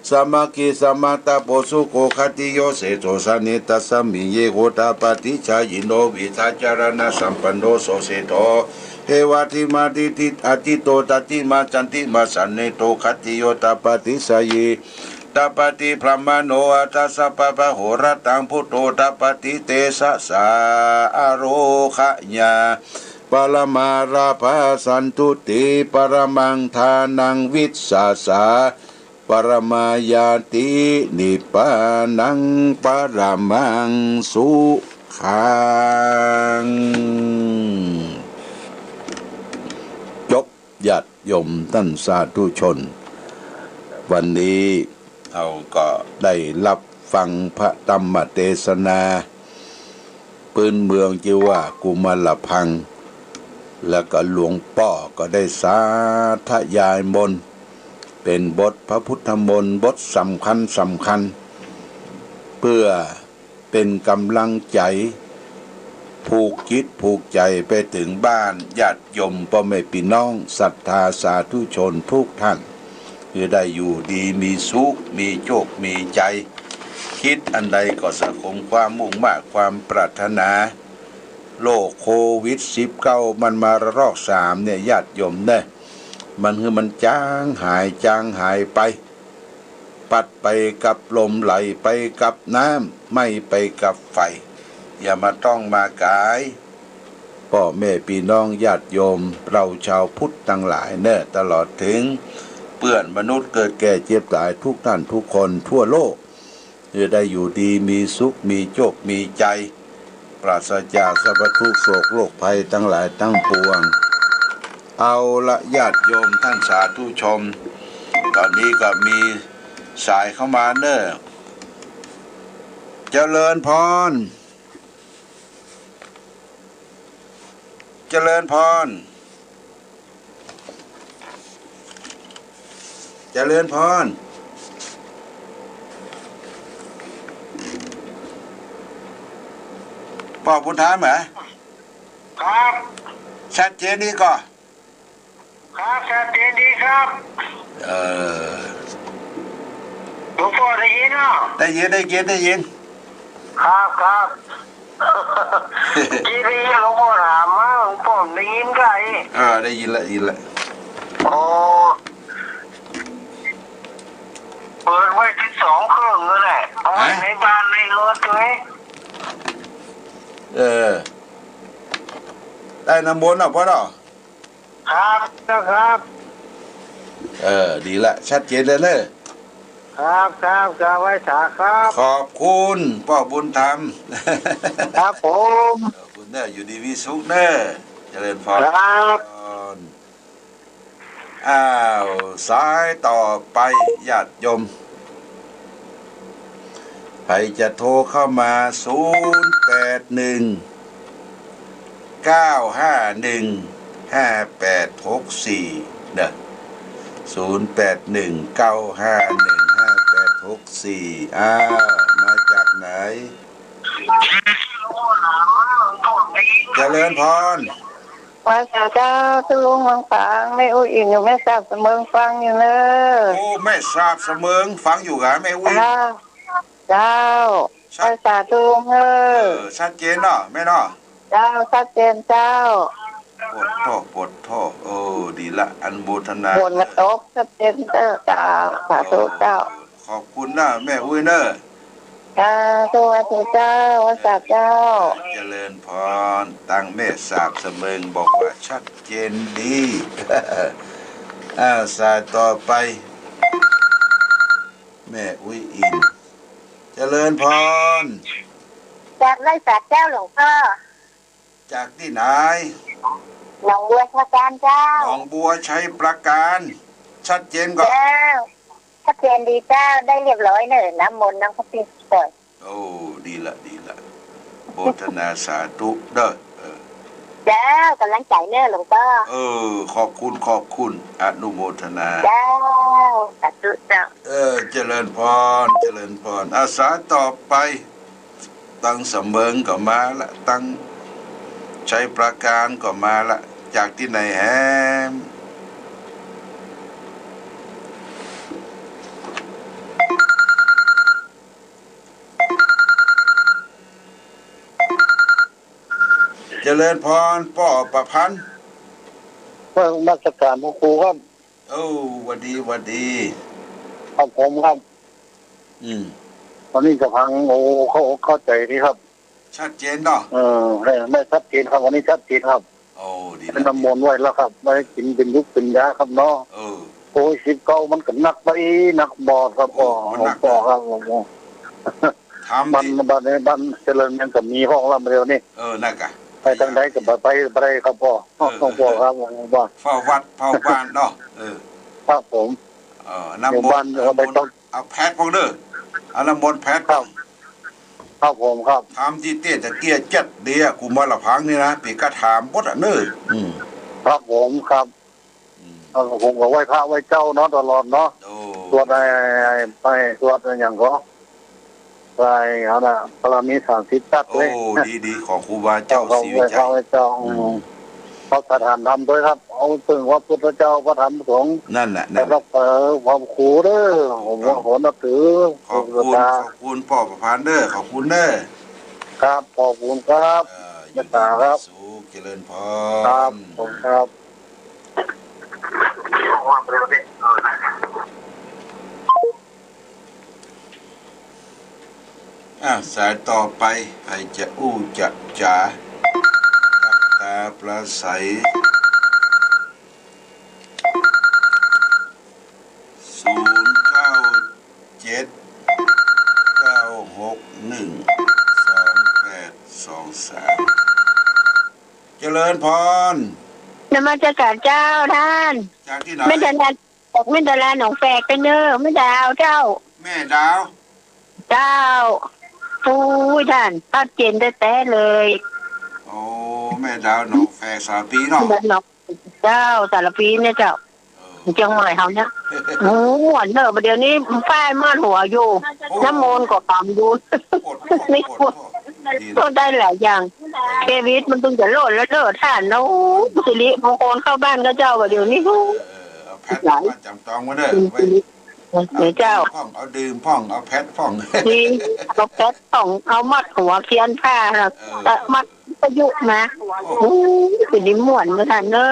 สามัคคี สะมะตะโป สุโข ขัตติโย เสโถ สะเน ตัสสะมิง เย โหตะปะติ ชายิโน วิชาจะระณะสัมปันโน โส เสโถ เทวาธิมาธิ อาทิตโต ตัตถิมา จันติมา สะเนโต ขัตติโย ตะปะติ สะเย ตะปะติ พรหมะโน อัฏฐะ สัพพะปะโหรตัง พุทโธ ตะปะติ เตสะสา อะโรคะยา ปะระมาลาภา สันตุติ ปะระมัง ทานัง วิสสาสะ ปะระมาญาติ นิพพานัง ปะระมัง สุขัง จบ ญาติโยมต้านสาธุชน วันนี้เฮาก็ได้ฮับฟังพระธรรมเตสนา ปื๊นเมืองจื้อว่ากุมารพัง แล้วก็หลวงป้อก็ได้สาธยายมนต์ เป๋นบทพระพุทธมนต์ บทสำคัญสำคัญ เปื้อ เป๋นก๋ำลังใจ๋ ผูกจิตผูกใจ๋ไปเถิงบ้านญาติโยมป้อแม่ปี้น้องศรัทธาสาธุชนกู้ต้าน หื้อได้อยู่ดีมีสุข มีโจคมีใจ๋ กึ๊ดอันใดก็สมความมุ่งมาดความปรารถนา โรคโควิดสิบเก้ามันมาระลอกสามเนี่ยญาติโยมเน่อ มันหื้อมันจางหาย จางหายไป พัดไปกับลม ไหลไปกับน้ำ ไหม้ไปกับไฟ อย่ามาต้องมากาย ป้อแม่ปี้น้องญาติโยม เฮาจาวพุทธตังหลายเน่อ ตลอดเถิงเปื้อนมนุษย์เกิดแก่เจ็บต๋ายกู้ต้านกู้คนกู้โลก หื้อได้อยู่ดีมีสุข มีโจคมีใจ๋ ปราศจากสัพพะทุกข์โศกโรคภัยตังหลายตังปวง เอาละญาติโยมต้านสาธุชน ต๋อนนี้ก็มีสายเข้ามาเน่อ เจริญพร เจริญพร เจริญพร ป้อบุญธรรมเหรอ ครับ ชัดเจนดีก่อ ครับ ชัดเจนดีครับ เออ หลวงป้อได้ยินเนาะ ได้ยิน ได้ยิน ได้ยิน ครับ ครับ เมื่อกี้ได้ยินหลวงป้อถามมา หลวงป้อได้ยินก่ะ เออ ได้ยินละ ยินละ อ๋อ เปิดไว้สิบสองเครื่องนั่นแหละ เอาไว้ ฮะ ในบ้านในรถไว้ เออ ได้น้ำมนต์แล้วป้อเนาะ ครับ เจ้าครับ เออ ดีละ ชัดเจนเลยเน่อ ครับ ครับ ครับ ไหว้สาครับ ขอบคุณป้อบุญธรรม ครับผม ขอบคุณเน้อ อยู่ดีมีสุขเน้อ เจริญพร ครับ อ้าว สายต่อไป ญาติโยม ใผจะโทรเข้ามา ศูนย์แปดหนึ่ง เก้าห้าหนึ่ง ห้าแปดหกสี่ เน้อ ศูนย์แปดหนึ่ง เก้าห้าหนึ่ง ห้าแปดหกสี่ อ้าว มาจากไหน เจริญพร ไหว้สาเจ้า ตุ๊ลุงเมืองฝาง แม่อุ๊ยอิ่มอยู่แม่สาบเสมิงฟังอยู่เน้อ โอ้ แม่สาบเสมิงฟังอยู่เหรอ แม่อุ๊ย เจ้า เจ้า ชัด ไหว้สาตุ๊ลุงเน้อ เออ ชัดเจนเนาะ แม่เนาะ เจ้า ชัดเจนเจ้า ปดโธ่ ปดโธ่ เออ ดีละ อนุโมทนา ฝนก็ตก ชัดเจนเจ้า เจ้า สาธุเจ้า เออ ขอบคุณนะ แม่อุ๊ยเน้อ สาธุ สาธุเจ้า ไหว้สาเจ้า เจริญพร ตังแม่สาบเสมิงบอกว่าชัดเจนดี อ้าว สายต่อไป แม่อุ๊ยอิ่ม เจริญพร จากไหว้สาเจ้าหลวงป้อ จากตี้ไหน หนองบัวชัยปราการเจ้า หนองบัวชัยปราการ ชัดเจนก่อ เจ้า ชัดเจนดีเจ้า ได้เรียบร้อยเน้อ น้ำมนต์น้ำพระพิมพ์ก่อน โอ้ ดีละ ดีละ โมทนาสาธุเน้อ เออ เจ้า ก๋ำลังใจ๋เน้อหลวงป้อ เออ ขอบคุณ ขอบคุณ อนุโมทนา เจ้า สาธุเจ้า เออ เจริญพร เจริญพร อ้าว สายต่อไป ตังเสมิงก็มาละ ตังชัยปราการก็มาละ จากตี้ไหนแหม เจริญพร ป้อประพันธ์ นมัสการพระครูครับ โอ้ หวัดดี หวัดดี ครับผมครับ อืม วันนี้ก็ฟัง โอ้ เข้าอกเข้าใจ๋ดีครับ ชัดเจนเนาะ เออ ได้ ได้ชัดเจนครับ วันนี้ชัดเจนครับ โอ้ ดีละ น้ำมนต์ไว้แล้วครับ ได้กิ๋นเป๋นยุกเป๋นยาครับเนาะ เออ โควิดสิบเก้ามันก็หนักไป หนักบอดครับ โอ้ ป้อ มันหนัก ป้อครับ ผม ทำ บ้าน ตี้ บ้านนี้ บ้านเจริญมันก็มีห้องละเดี๋ยวนี้ เออ นั่นกะ ไปตางใดก็บ่ไป บ่ได้ครับป้อ เออ ต้องป้อครับ ผมว่า เฝ้าวัด เฝ้าบ้านเนาะ เออ ครับผม เออ น้ำมนต์ อยู่บ้าน น้ำมนต์ เอาไปต้อง เอาแผดพ่องเน้อ เอาน้ำมนต์แผดพ่อง ครับ ครับผมครับ ทำตี้เต้ตะเกียะเจ็ดเดีย กุมารพังนี่นะ เป๋นกระถามหมดอะเน้อ อืม ครับผมครับ อืม เออ ผมก็ไหว้พระไหว้เจ้าเนาะ ตลอดเนาะ โอ้ สวดไอ้ ไปสวดไอ้หยังก็ ไปเอาน่ะ บารมีสามสิบตัดเลย โอ้ ดี ดี ของครูบาเจ้า ครับ ศรีวิชัย ไหว้พระไหว้เจ้า อืม อืม เอาสถานธรรมด้วยครับ เอาเถิงพระพุทธเจ้า พระธรรม พระสงฆ์ นั่นแหละ นั่นแหละ แล้วก็ขอบคุณเน้อ ผมว่า โอ้ ขอนับถือ ขอบคุณ ศรัทธา ขอบคุณป้อประพันธ์เน้อ ขอบคุณเน้อ ครับ ขอบคุณครับ เอ่อ อยู่ดี เมตตาครับ มีสุข เจริญพร ครับ ผมครับ อ่ะ สายต่อไป ใผจะอู้จะจ๋า ตักตาปราศรัย ศูนย์เก้าเจ็ด เก้าหกหนึ่ง สองแปดสองสาม เจริญพร นมัสการเจ้าต้าน จากตี้ไหน แม่ดารา จากแม่ดาราหนองแฝกเน้อ แม่ดาวเจ้า แม่ดาว เจ้า โอ้ยต้าน ชัดเจนแต๊ๆ เลย โอ้ แม่ดาวหนองแฝกสารภีเนาะ แม่ดาวหนอง เจ้า สารภีเนี่ยเจ้า เออ เจียงใหม่เฮาเนี่ย โอ้ ม่วนเน้อ บ่าเดี่ยวนี้ฝ้ายมัดหัวอยู่ โอ้ น้ำมนต์ก็ต๋ามอยู่ โอ้ นี่ โอ้ โอ้ ดี ก็ได้หลายอย่าง เออ ชีวิตมันเพิ่งจะโลดแล้วเน้อต้านเนาะ โอ้ สิริมงคลเข้าบ้านก็เจ้า บ่าเดี่ยวนี้ เออ เออ เอาแผดมาจำตองไว้เน้อ อืม ไว้ เดี๋ยวเจ้า เอาดื่มพ่อง เอาดื่มพ่อง เอาแผดพ่อง นี่ เอาแผดพ่อง เอามัดหัวเทียนผ้าน่ะ เออ เอ่อ มัดพายุนะ โอ้ โอ้ย เป๋นนิมนต์มาต้านเน้อ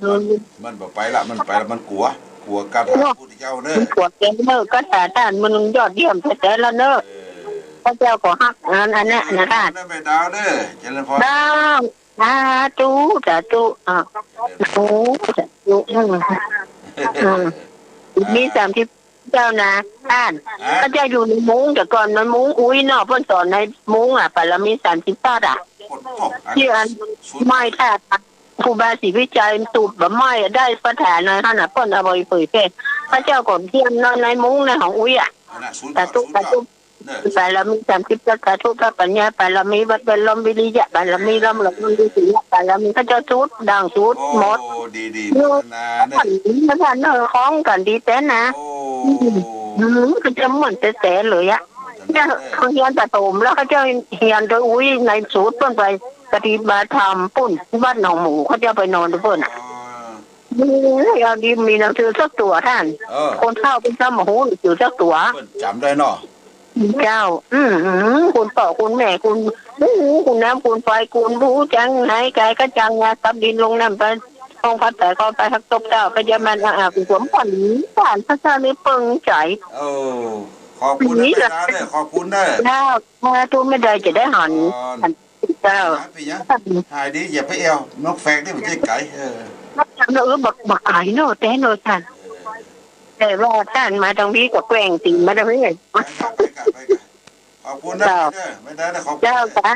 มัน มันบ่ไปละ มันไปละ มันกั๋ว กั๋วคาถา เนาะ พุทธเจ้าเน้อ มันกั๋วแกเน้อ คาถาต้านมันยอดเยี่ยมแต๊ๆ แล้วเน้อ เออ พระเจ้าก็ฮักอัน อันเนี้ยนะต้าน เออ แม่ดาวเน้อ เจริญพร ดาว สาธุ สาธุ อ่ะ เจริญพร โอ้ สาธุ อืม อืม มีสามสิบ เจ้านะ อ่าน ฮะ ข้าเจ้าอยู่ในมุ้ง แต่ก่อนในมุ้งอุ๊ยเนาะ เปิ้นสอนในมุ้งอะ ปารมีสามสิบทัศน์อะ โอ้โห อัน ตี้อัน สุด ไม้ท่า ครูบาศรีวิชัยตูดบ่าไม้อะ ได้พระฐานนะ หั้นน่ะ เปิ้นเอาไปเผยแพร่ ข้าเจ้าก็เฮียนเนาะ ในมุ้งในห้องอุ๊ยอะ อันน่ะ สุดยอด สาธุ สุดยอด สาธุ เนอะ ปารมีสามสิบทัศน์ สาธุ พระปัญญาปารมี วัดแวดล้อม วิริยะปารมี ล้อมรวมด้วยศีลปารมี ข้าเจ้าสูตรดังสูตรหมด โอ้ ดีๆ เนอะ พัฒนาเนอะ พัฒนาเนอะ คล้องกั๋นดีแต๊นะ โอ้ อืม อืม ข้าเจ้าม่วนแต๊ๆ เลยอะ เนี่ย เขาเฮียนประถมแล้ว ข้าเจ้าเฮียนโตอุ๊ย ในสูตรเปิ้นไปปฏิบัติธรรมปุ้น วัดหนองหมู ข้าเจ้าไปนอนโตเปิ้นน่ะ อ๋อ โอ้ย เอาดี มีหนังสือสักตั๋วต้าน เออ คนเฒ่าเปิ้นก็บ่ฮู้หนังสือสักตั๋ว เปิ้นจ๋ำได้เนาะ เจ้า อืม อืม คุณป้อคุณแม่ คุณ โอ้โห คุณน้ำคุณไฟ คุณผู้จังไหน กายก็จังงา ตับดินลงน้ำไป ห้องพักแต่ก็ไปฮักตบเจ้า พญามันอาอา คุณสมพร สารพระเจ้านี่เปิงใจ โอ้ ขอบคุณนะ นี่ แม่ดาเด้อ ขอบคุณเด้อ เจ้า สาธุ แม่ดาจะได้หัน อ๋อ หัน เจ้า หายไปยัง หายดี อย่าไปแอ่ว น้องแฝกนี่มันไก๋ เออ เออ บัก บักไก๋เนาะ แต่เนาะต้าน เออ แต่ว่าต้านมาตางนี้ก็แกว่งตี๋มาตางนี้ ไปค่ะ ไปค่ะ ไปค่ะ ขอบคุณนะ เจ้า แม่ดาเด้อ แม่ดาเด้อ ขอบคุณ เจ้า สา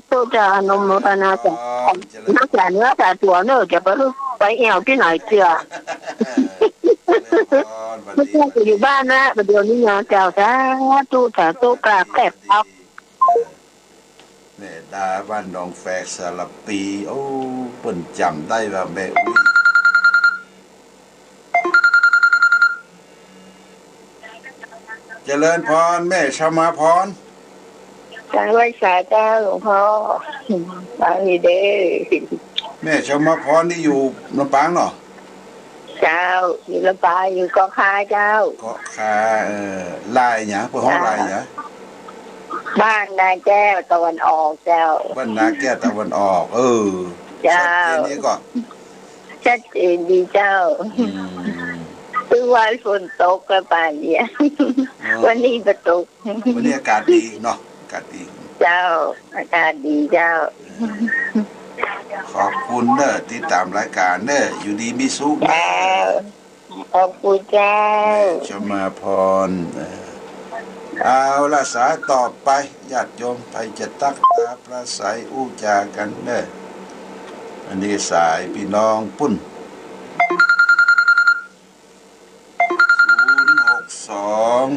ธุเจ้า อนุโมทนาเจ้า เจริญพร รักษาเนื้อรักษาตั๋วเนาะ จะไป ไปแอ่วตี้ไหนเตื้อ เจริญพร สวัสดี ไม่ใช่จะอยู่บ้านนะ ประเดี๋ยวนี้นะเจ้า สาธุ สาธุ กราบแทบเท้า แม่ดาบ้านหนองแฝกสารภี โอ้ เปิ้นจ๋ำได้ว่าแม่อุ๊ย เจริญพร แม่ชมาพร กราบไหว้สาเจ้าหลวงพ่อ สวัสดีเด้อ แม่ชมาพรนี่อยู่ลำปางเนาะ เจ้า อยู่ลำปาง อยู่เกาะคาเจ้า เกาะคา เออ ลายหยัง เปิ้นฮ้องลายหยัง บ้านนาแก้วตะวันออกเจ้า บ้านนาแก้วตะวันออก เออ เจ้า ชัดเจนนี่ก็ ชัดเจนดีเจ้า อืม ตึงว่าฝนตกก็ป่านนี้ อ๋อ วันนี้บ่ตก วันนี้อากาศดีเนาะ อากาศดี เจ้า อากาศดีเจ้า ขอบคุณเด้อ ติดต๋ามรายก๋านเด้อ อยู่ดีมีสุขเด้อ เจ้า ขอบคุณเจ้า แม่ชมาพร เออ เอาละ สายต่อไป ญาติโยมใผจะตั๊กตาปราศรัยอู้จ๋ากั๋นเด้อ อันนี้สายปี้น้องปุ้น ศูนย์หกสอง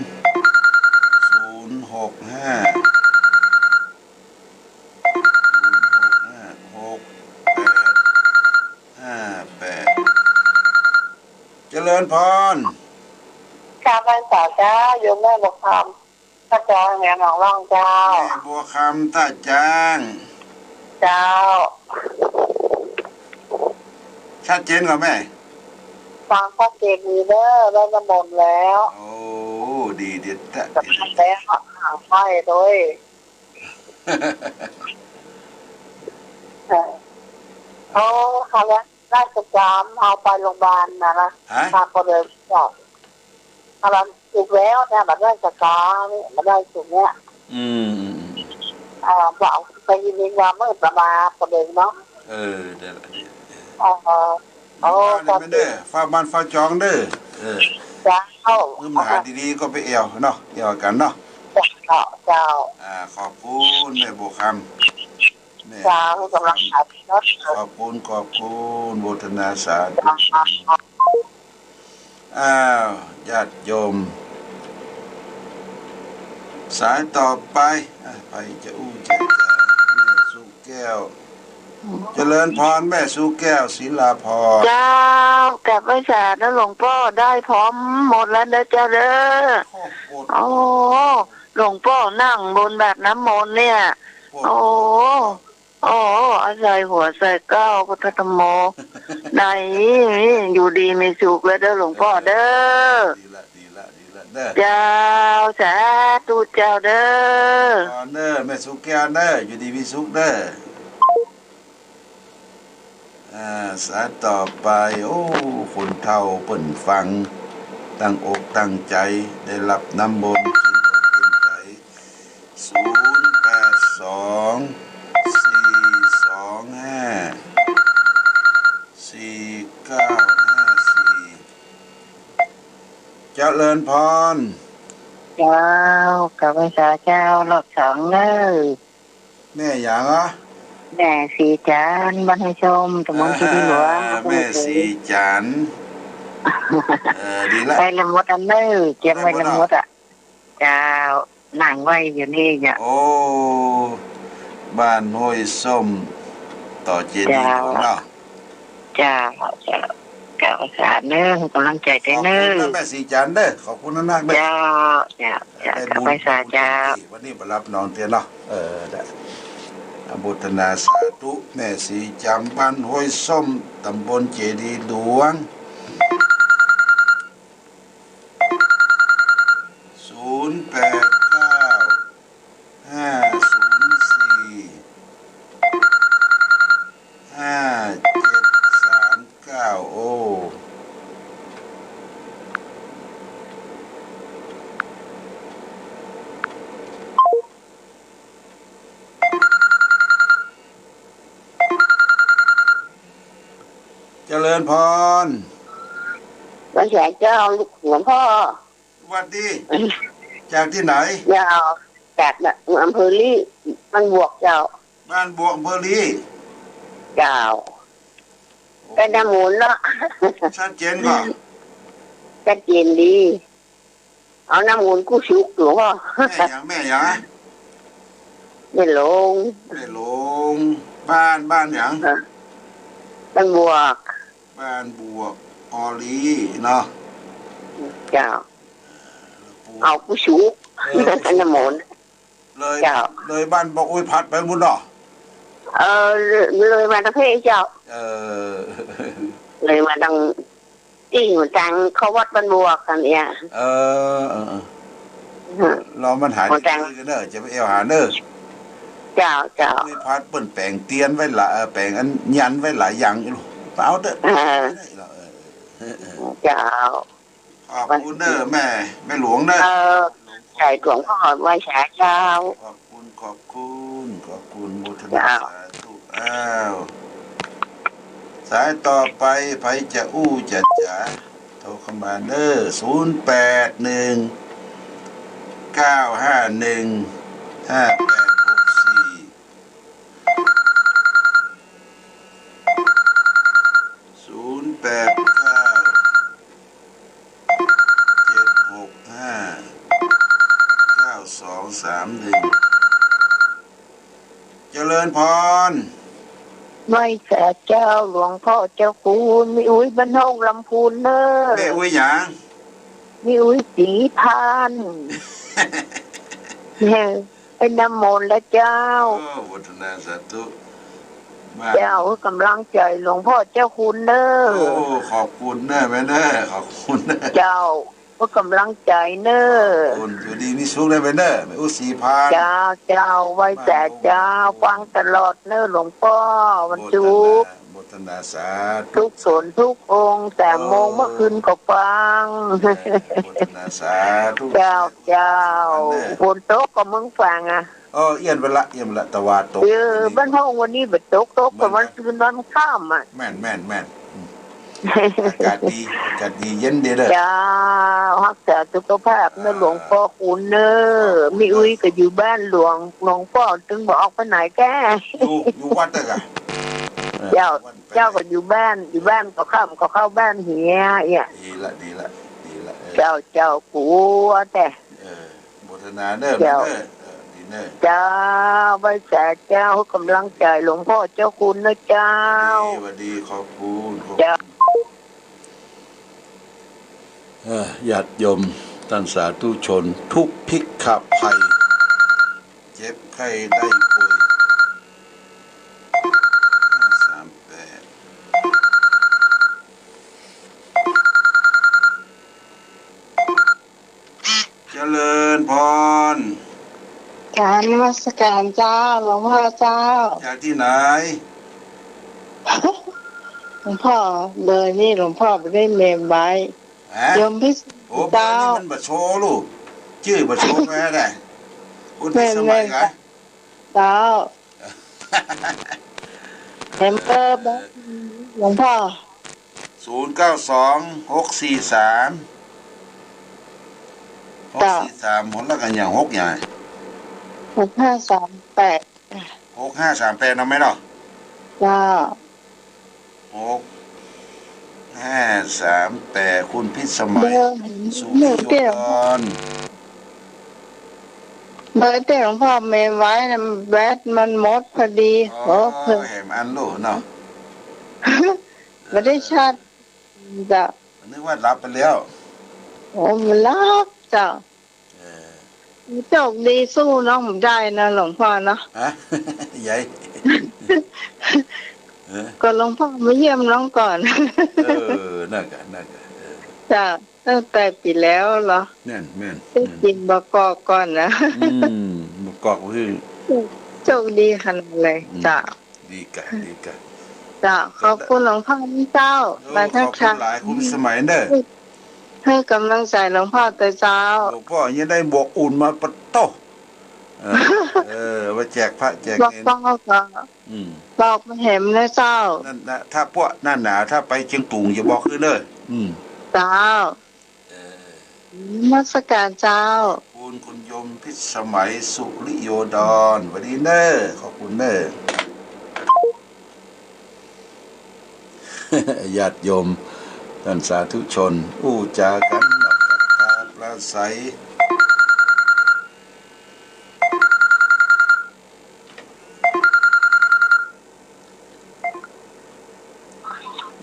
ศูนย์หกห้า ศูนย์หกห้า หกแปดห้าแปด เจริญพร กราบไหว้สาเจ้า โยมแม่บัวคำ ท่าจ๊าง แหมหนองล่องเจ้า แม่บัวคำ ท่าจ๊าง เจ้า ชัดเจนก่อแม่ ฟังชัดเจนดีเด้อ ได้น้ำมนต์แล้ว โอ้ ดีเด็ดแต๊ สำเร็จแล้ว ดีเด็ดแต๊ หางไฟด้วย เออ โอ้ ค่ะ แล้วราชการเอาไปโรงพยาบาลนะนะ ฮะ พาไปเลยจ้ะ กำลังสุกแล้วเนี่ย มาได้สกาเนี่ย มาได้สุกเนี่ย อืม อืม อืม อ่า บอกไปยินดีว่าเมื่อประมาณประเด็นเนาะ เออ ได้ละ ได้ละ เออ โอ้ ว่าเนี่ย ครับ แม่เด้อ ฝากบ้านฝากจองเด้อ เออ เจ้า เมื่อมันหายดีๆ ก็ไปแอ่วเนาะ แอ่วกั๋นเนาะ เจ้า เจ้า อ่า ขอบคุณแม่บัวคำ แม่ สาธุ กำลังหาที่นอน ขอบคุณ ขอบคุณ โมทนาสาธุ อ้าว ญาติโยม สายต่อไป อ่ะ ใผจะอู้จะจ๋า แม่สุแก้ว เจริญพร แม่สุแก้ว ศิลาพร เจ้า กราบไหว้สานะหลวงป้อ ได้พร้อมหมดแล้วนะเจ้าเด้อ โอ้โห โอ้ หลวงป้อนั่งบนบาตรน้ำมนต์เนี่ย โอ้โห โอ้โห โอ้โห อาศัยหัวใส่เกล้าพุทธธรรมโม ใน อยู่ดีมีสุขแล้วเด้อหลวงป้อเด้อ เออ ดีละ ดีละ ดีละเด้อ เจ้า สาธุเจ้าเด้อ อ๋อ เด้อ แม่สุแก้วเด้อ อยู่ดีมีสุขเด้อ อ่า สายต่อไป โอ้ คนเฒ่าเปิ้นฟัง ตั้งอกตั้งใจ๋ ได้ฮับน้ำมนต์ เกินอกเกินใจ๋ ศูนย์แปดสอง สี่สองห้า สี่เก้าห้าสี่ เจ้า ริญพร เจ้า กราบไหว้สาเจ้า รอบสองเน้อ แม่หยังอะ แม่ศรีจันทร์ บ้านห้วยส้ม ตำบลเจดีย์หลวง อ่า แม่ศรีจันทร์ เออ ดีละ ไปละหมดอันเน้อ เจียมไว้ละหมดอะ เจ้า นั่งไหว้อยู่นี่เนี่ย โอ้ บ้านห้วยส้ม ต่อเจดีย์หลวงเนาะ เจ้า เจ้า เจ้า สาธุเน้อ กำลังใจ๋เน้อ ขอบคุณนะแม่ศรีจันทร์เน้อ ขอบคุณนักๆเน้อ เจ้า เจ้า เจ้า ได้บุญ เจ้า วันนี้มารับน้องเตี้ยเนาะ เออ ได้ อนุโมทนาสาธุ แม่ศรีจันทร์ บ้านห้วยส้ม ตำบลเจดีย์หลวง ศูนย์แปดเก้า ห้าศูนย์สี่ ห้าเจ็ดสามเก้า โอ้ เจริญพร ไหว้สาเจ้า หลวงพ่อ สวัสดี จากที่ไหน เจ้า จากอำเภอลี้ บ้านบวกเจ้า บ้านบวก อำเภอลี้ เจ้า โอ้ ใก้น้ำมูลเนาะ ชัดเจนก่อ ชัดเจนดี เอาน้ำมูลกู้สุขหลวงพ่อ แม่หยัง แม่หยัง แม่หลง แม่หลง บ้าน บ้านหยัง เออ บ้านบวก บ้านบวก อำเภอลี้เนาะ เจ้า เออ เอากู้สุข เออ กู้สุข น้ำมูล เลย เจ้า เลยบ้านป้าอุ๊ยผัดไปบุญเนาะ เออ เลย เลยมาตะเพเจ้า เออ เลยมาตัง ตี้อยู่ตังเข้าวัดบ้านบวกกันเนี่ย เออ เออ เออ ฮะ ลอมันหา ตี้ตัง ตี้กันเน้อ จะไปแอ่วหาเน้อ เจ้า เจ้า ป้าอุ๊ยผัดเปิ้นแป๋งเตียนไว้หลาย เอ่อ แป๋งอันยันไว้หลายอย่างอยู่ เอาเต๊อะ เออ เออ เออ เจ้า ขอบคุณเน้อแม่ แม่หลวงเน้อ เออ ใจ๋หลวงพ่อ ไหว้สาเจ้า ขอบคุณ ขอบคุณ ขอบคุณ โมทนา เจ้า สาธุ อ้าว สายต่อไป ใผจะอู้จะจ๋า โทรเข้ามาเน้อ ศูนย์แปดหนึ่ง เก้าห้าหนึ่ง ห้าแปดหกสี่ ศูนย์แปดเก้า เจ็ดหกห้า เก้าสองสามหนึ่ง เจริญพร ไหว้สาเจ้าหลวงพ่อเจ้าคุณ แม่อุ๊ยบ้านห้องลำพูนเน้อ แม่อุ๊ยหยัง แม่อุ๊ยศรีพันธ์ เออ ไปน้ำมนต์แล้วเจ้า โอ้ โมทนาสาธุ มา เจ้า กำลังใจ๋หลวงพ่อเจ้าคุณเน้อ โอ้ ขอบคุณเน้อแม่เน้อ ขอบคุณเน้อ เจ้า กำลังใจ๋เน้อ ขอบคุณ อยู่ดีมีสุขเน้อแม่เน้อ แม่อุ๊ยศรีพันธ์ เจ้า เจ้า ไหว้สาเจ้า มา ฟังตลอดเน้อหลวงพ่อ วันศุกร์ โมทนา โมทนาสาธุ ทุกโสนทุกองค์ สามโมง โอ้ เมื่อคืนก็ฟัง เออ โมทนาสาธุ เจ้า เจ้า เออ ฝนตกก่อเมืองฝางอะ เออ เอี้ยนไปละ เอี้ยนไปละ ตะวันตก เออ วันนี้ บ้านห้องวันนี้บ่ตก ตกก่อวันซืนวันค่ำอะ แม่น แม่น แม่น อืม อากาศดี อากาศดี เย็นดีเด้อ เจ้า ฮักษาสุขภาพเน้อ อ่า หลวงพ่อคุณเน้อ ขอบคุณ แม่อุ๊ยก็อยู่บ้านหลวง หลวงพ่อตึงบ่ออกไปไหนแก้ อยู่ อยู่วัดเน้อก่ะ เออ เจ้า อยู่วัด เจ้าก็อยู่บ้าน อยู่บ้านก็ค่ำก็เข้าบ้านเหีย เอี้ย ดีละ ดีละ ดีละ เออ เจ้า เจ้า กั๋วแต่ เออ โมทนาเน้อ เจ้า แม่เน้อ เออ ดีเน้อ เจ้า ไหว้สาเจ้า กำลังใจ๋หลวงพ่อเจ้าคุณเน้อเจ้า ดี หวัดดี ขอบคุณ ขอบคุณ เจ้า เออ ญาติโยม ต้านสาธุชน ทุกภิกขภัย เจ็บไข้ได้ป่วย ห้าสามแปด เจริญพร กราบนมัสการเจ้า หลวงพ่อเจ้า จากที่ไหน หลวงพ่อ เบอร์นี้หลวงพ่อบ่ได้เมมไว้ ฮะ โยมพิสุทธิ์ โอ้ เบอร์นี้ เจ้า มันบ่โชว์ลูก จื้อบ่โชว์ไว้ได้ คุณพิสมัย แม่นๆ กะ เจ้า เมมเบอร์ เอ่อ หลวงพ่อ ศูนย์เก้าสอง หกสี่สาม หกสี่สาม หนละกั๋นอย่าง หกอย่าง หกห้าสามแปด หกห้าสามแปด เอาไหมเนาะ เจ้า หกห้าสามแปด คุณพิสมัย เบอร์ สุริโยธร เบอร์ตี้หลวงพ่อเมย์ไว้น่ะ แบตมันหมดพอดี อ๋อ โอ้ เพิ่ง แหมอันลูกเนาะ บ่ได้ชาร์จ เจ้า นึกว่าหลับไปแล้ว โอ้ มันหลับเจ้า เออ โชคดีสู้น้องบ่ได้นะหลวงพ่อเนาะ ฮะ ใหญ่ เออ ก็หลวงพ่อมาเยี่ยมน้องก่อน เออ นั่นกะ นั่นกะ เออ เจ้า ตั้งแต่ปี๋แล้วเหรอ แม่น แม่น ได้กิ๋นบ่ากอกก่อนนะ อืม บ่ากอกคือ โชคดีขนาดเลย อืม เจ้า ดีกะ ดีกะ เจ้า ขอบคุณหลวงพ่อนะเจ้า โอ้ มาทักทาย ขอบคุณหลาย คุณสมัยเน่อ หื้อก๋ำลังใจ๋หลวงพ่อเต๊อะเจ้า หลวงพ่อยังได้หมวกอุ่นมาปะโต้ เออ เออ มาแจกพระแจกเณร หลวงพ่อก็ อืม บอกมาแหมนะเจ้า นั่นนะ ถ้าพวกหน้าหนาว ถ้าไปเจียงตุงอย่าบอกหื้อเน่อ อืม เจ้า เออ นมัสการเจ้า ขอบคุณคุณโยมพิสมัยสุริโยธร หวัดดีเน่อ ขอบคุณเน่อ ญาติโยม ต้านสาธุชน อู้จ๋ากั๋น นอกจากปราศรัย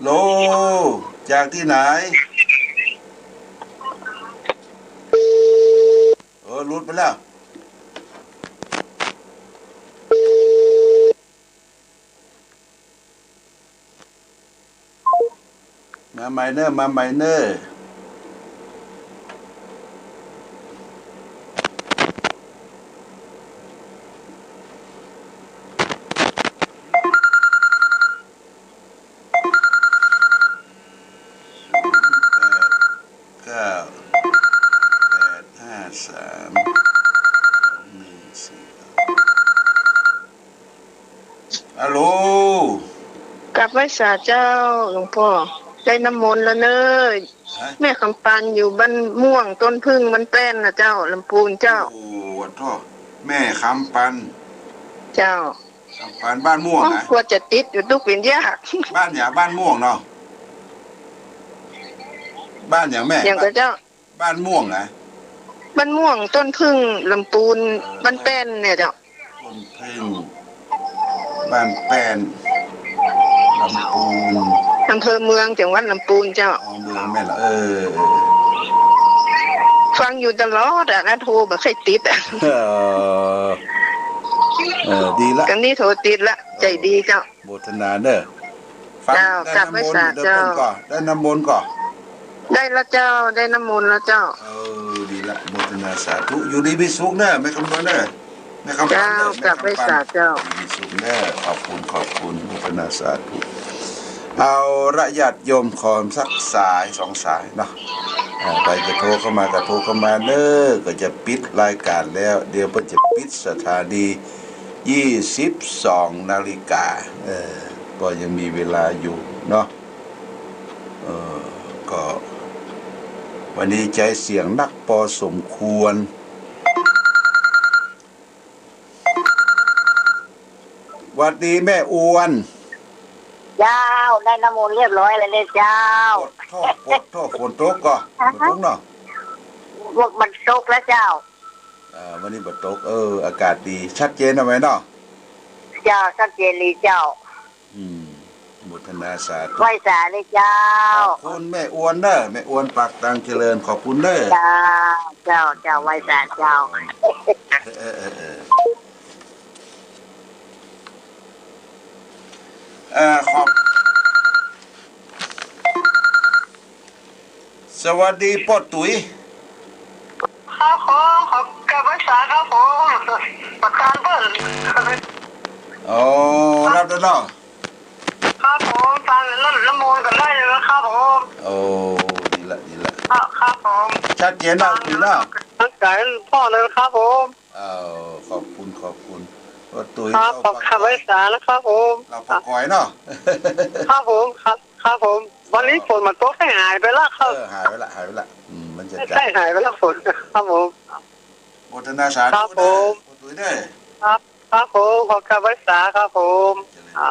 โหล จากตี้ไหน เออ หลุดไปแล้ว มาใหม่เน่อ มาใหม่เน่อ ศูนย์แปดเก้า แปดห้าสาม สองหนึ่งสี่ ฮัลโหล กราบไหว้สาเจ้าหลวงพ่อ ได้น้ำมนต์แล้วเน่อ ฮะ แม่คำปันอยู่บ้านม่วง ต้นผึ้ง บ้านแป้นนะเจ้า ลำพูนเจ้า โอ้โห โธ่ แม่คำปัน เจ้า คำปันบ้านม่วงนะ โอ้ กว่าจะติดอยู่ตุ๊กเป๋นยาก บ้านหยัง บ้านม่วงเนาะ บ้านหยังแม่ หยังก่อเจ้า บ้านม่วงนะ บ้านม่วง ต้นผึ้ง ลำปูน เออ บ้านแป้นเนี่ยเจ้า ต้นผึ้ง บ้านแป้น ลำปูน อำเภอเมือง จังหวัดลำปูนเจ้า อ๋อ เมืองแม่นละ เออ เออ ฟังอยู่ตลอดอะนะ โทรบ่ค่อยติดอะ เออ เออ ดีละ ต๋อนนี้โทรติดละ ใจดีเจ้า โมทนาเน่อ ฟัง เจ้า ได้น้ำมนต์ กราบไหว้สา เดี๋ยวเจ้า ก่อนก่อ ได้น้ำมนต์ก่อ ได้แล้วเจ้า ได้น้ำมนต์แล้วเจ้า เออ ดีละ โมทนาสาธุ อยู่ดีมีสุขเน่อ แม่คำนวณเน่อ แม่คำปันเน่อ เจ้า แม่คำปัน กราบไหว้สาเจ้า อยู่ดีมีสุขเน่อ ขอบคุณ ขอบคุณ โมทนาสาธุ เอาละญาติโยม ขอสักสายสองสายเนาะ อ่า ใผจะโทรเข้ามาก็โทรเข้ามาเน่อ ก็จะปิดรายการแล้ว เดี๋ยวเปิ้นจะปิดสถานี ยี่สิบสองนาฬิกา เออ ก็ยังมีเวลาอยู่เนาะ เออ ก็วันนี้ใจ๊เสียงนักปอสมควร หวัดดีแม่อวน เจ้า ได้น้ำมนต์เรียบร้อยแล้วเนี่ยเจ้า ปวดท้อง ปวดท้อง ฝนตกก่อ ฮะ ฝนตกเนาะ มันตกแล้วเจ้า อ่า วันนี้บ่ตก เออ อากาศดี ชัดเจนเอาไว้เนาะ เจ้า ชัดเจนดีเจ้า อืม โมทนาสาธุ ไหว้สาเลยเจ้า ขอบคุณแม่อวนเน่อ แม่อวนปากตังเจริญ ขอบคุณเน่อ เจ้า เจ้า เจ้า ไหว้สาเจ้า เออ เออ เออ เออ เอ่อ ขอบ สวัสดีป้อตุ๋ย ครับผม ขอกราบไหว้สาครับผม ประธานเปิ้น อ๋อ รับแล้วเนาะ ครับผม ฟังน้ำ น้ำมนต์ก็ได้แล้วครับผม โอ้ ดีละ ดีละ ครับ ครับผม ชัดเจนเนาะ ฟัง ดีเนาะ ตั้งใจพ่อเลยครับผม อ้าว ขอบคุณ ขอบคุณ ป้อตุ๋ย ครับ ขอกราบไหว้สานะครับผม ลาวปะก๋อยเนาะ ครับผม ครับ ครับผม วันนี้ฝนมันตกให้หายไปละครับ เออ หายไปละ หายไปละ อืม มันจะ ใช่ หายไปแล้วฝน ครับผม โมทนาสาธุ ครับผม เด้อ พ่อตุ้ยเด้อ ครับ ครับผม ขอกราบไหว้สาครับผม เจริญพร อ่า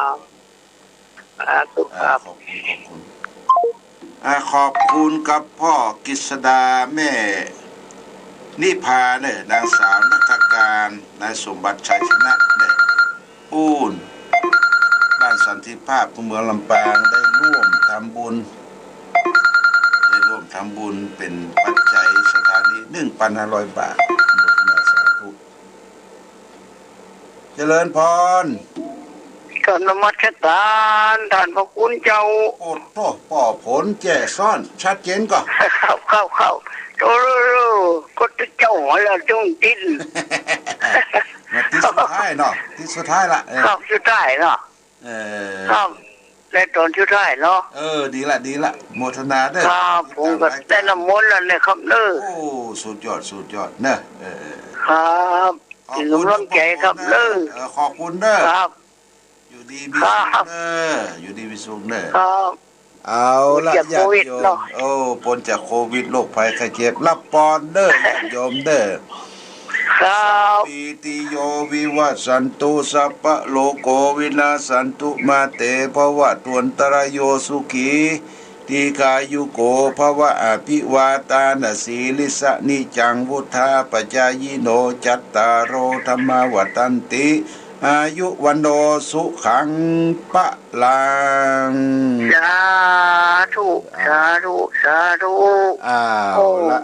สาธุ อ่า ครับ ขอบคุณ ขอบคุณ อ่า ขอบคุณกับพ่อกฤษดา แม่นิพาเนอะ นางสาวณัฐการ นายสมบัติชัยชนะเนอะ ปู๊น บ้านสันติภาพ เมืองลำปาง ได้ร่วมทำบุญ ได้ร่วมทำบุญเป๋นปัจจัยสถานี หนึ่งพันห้าร้อยบาท อนุโมทนาสาธุ เจริญพร กราบนมัสการ ท่านพระคุณเจ้า โอ้โธ่ ป้อผลแจ้ซ้อน ชัดเจนก่อ ครับ ครับ ครับ โอ้โห ก็เจ้าหัวเราะจุ้งจิ้น มาตี้สุดท้ายเนาะ ตี้สุดท้ายละ เออ ครับ สุดท้ายเนาะ เออ ครับ ในต๋อนสุดท้ายเนาะ เออ ดีละ ดีละ โมทนาเด้อ ครับ ผมก็ได้น้ำมนต์แล้วเนี่ยครับเนอะ โอ้ สุดยอด สุดยอดเนอะ เออ ครับ ขอบคุณ เป๋นก๋ำลังใจ๋ครับเนอะ เออ ขอบคุณเด้อ ครับ อยู่ดีมีสุขเนอะ ครับ อยู่ดีมีสุขเนอะ ครับ เอาละ จากโควิดเนาะ ญาติโยม โอ้ ป๊นจากโควิด โรคภัยไข้เจ็บ ฮับปอนเด้อ ญาติโยมเด้อ ครับ สัพพีติโยวิวัชชันตุ สัพพะโรโควินัสสันตุ มาเตภวัตวันตรายโย สุขี ทีฆายุโกภะวะ อภิวาทานะสีลิสสะ นิจจังวุฑฒาปะจายิโน จัตตาโรธัมมาวัฑฒันติ อายุวัณโณสุขังพะลัง สาธุ อ่า สาธุ สาธุ อ้าว โอ้ ละ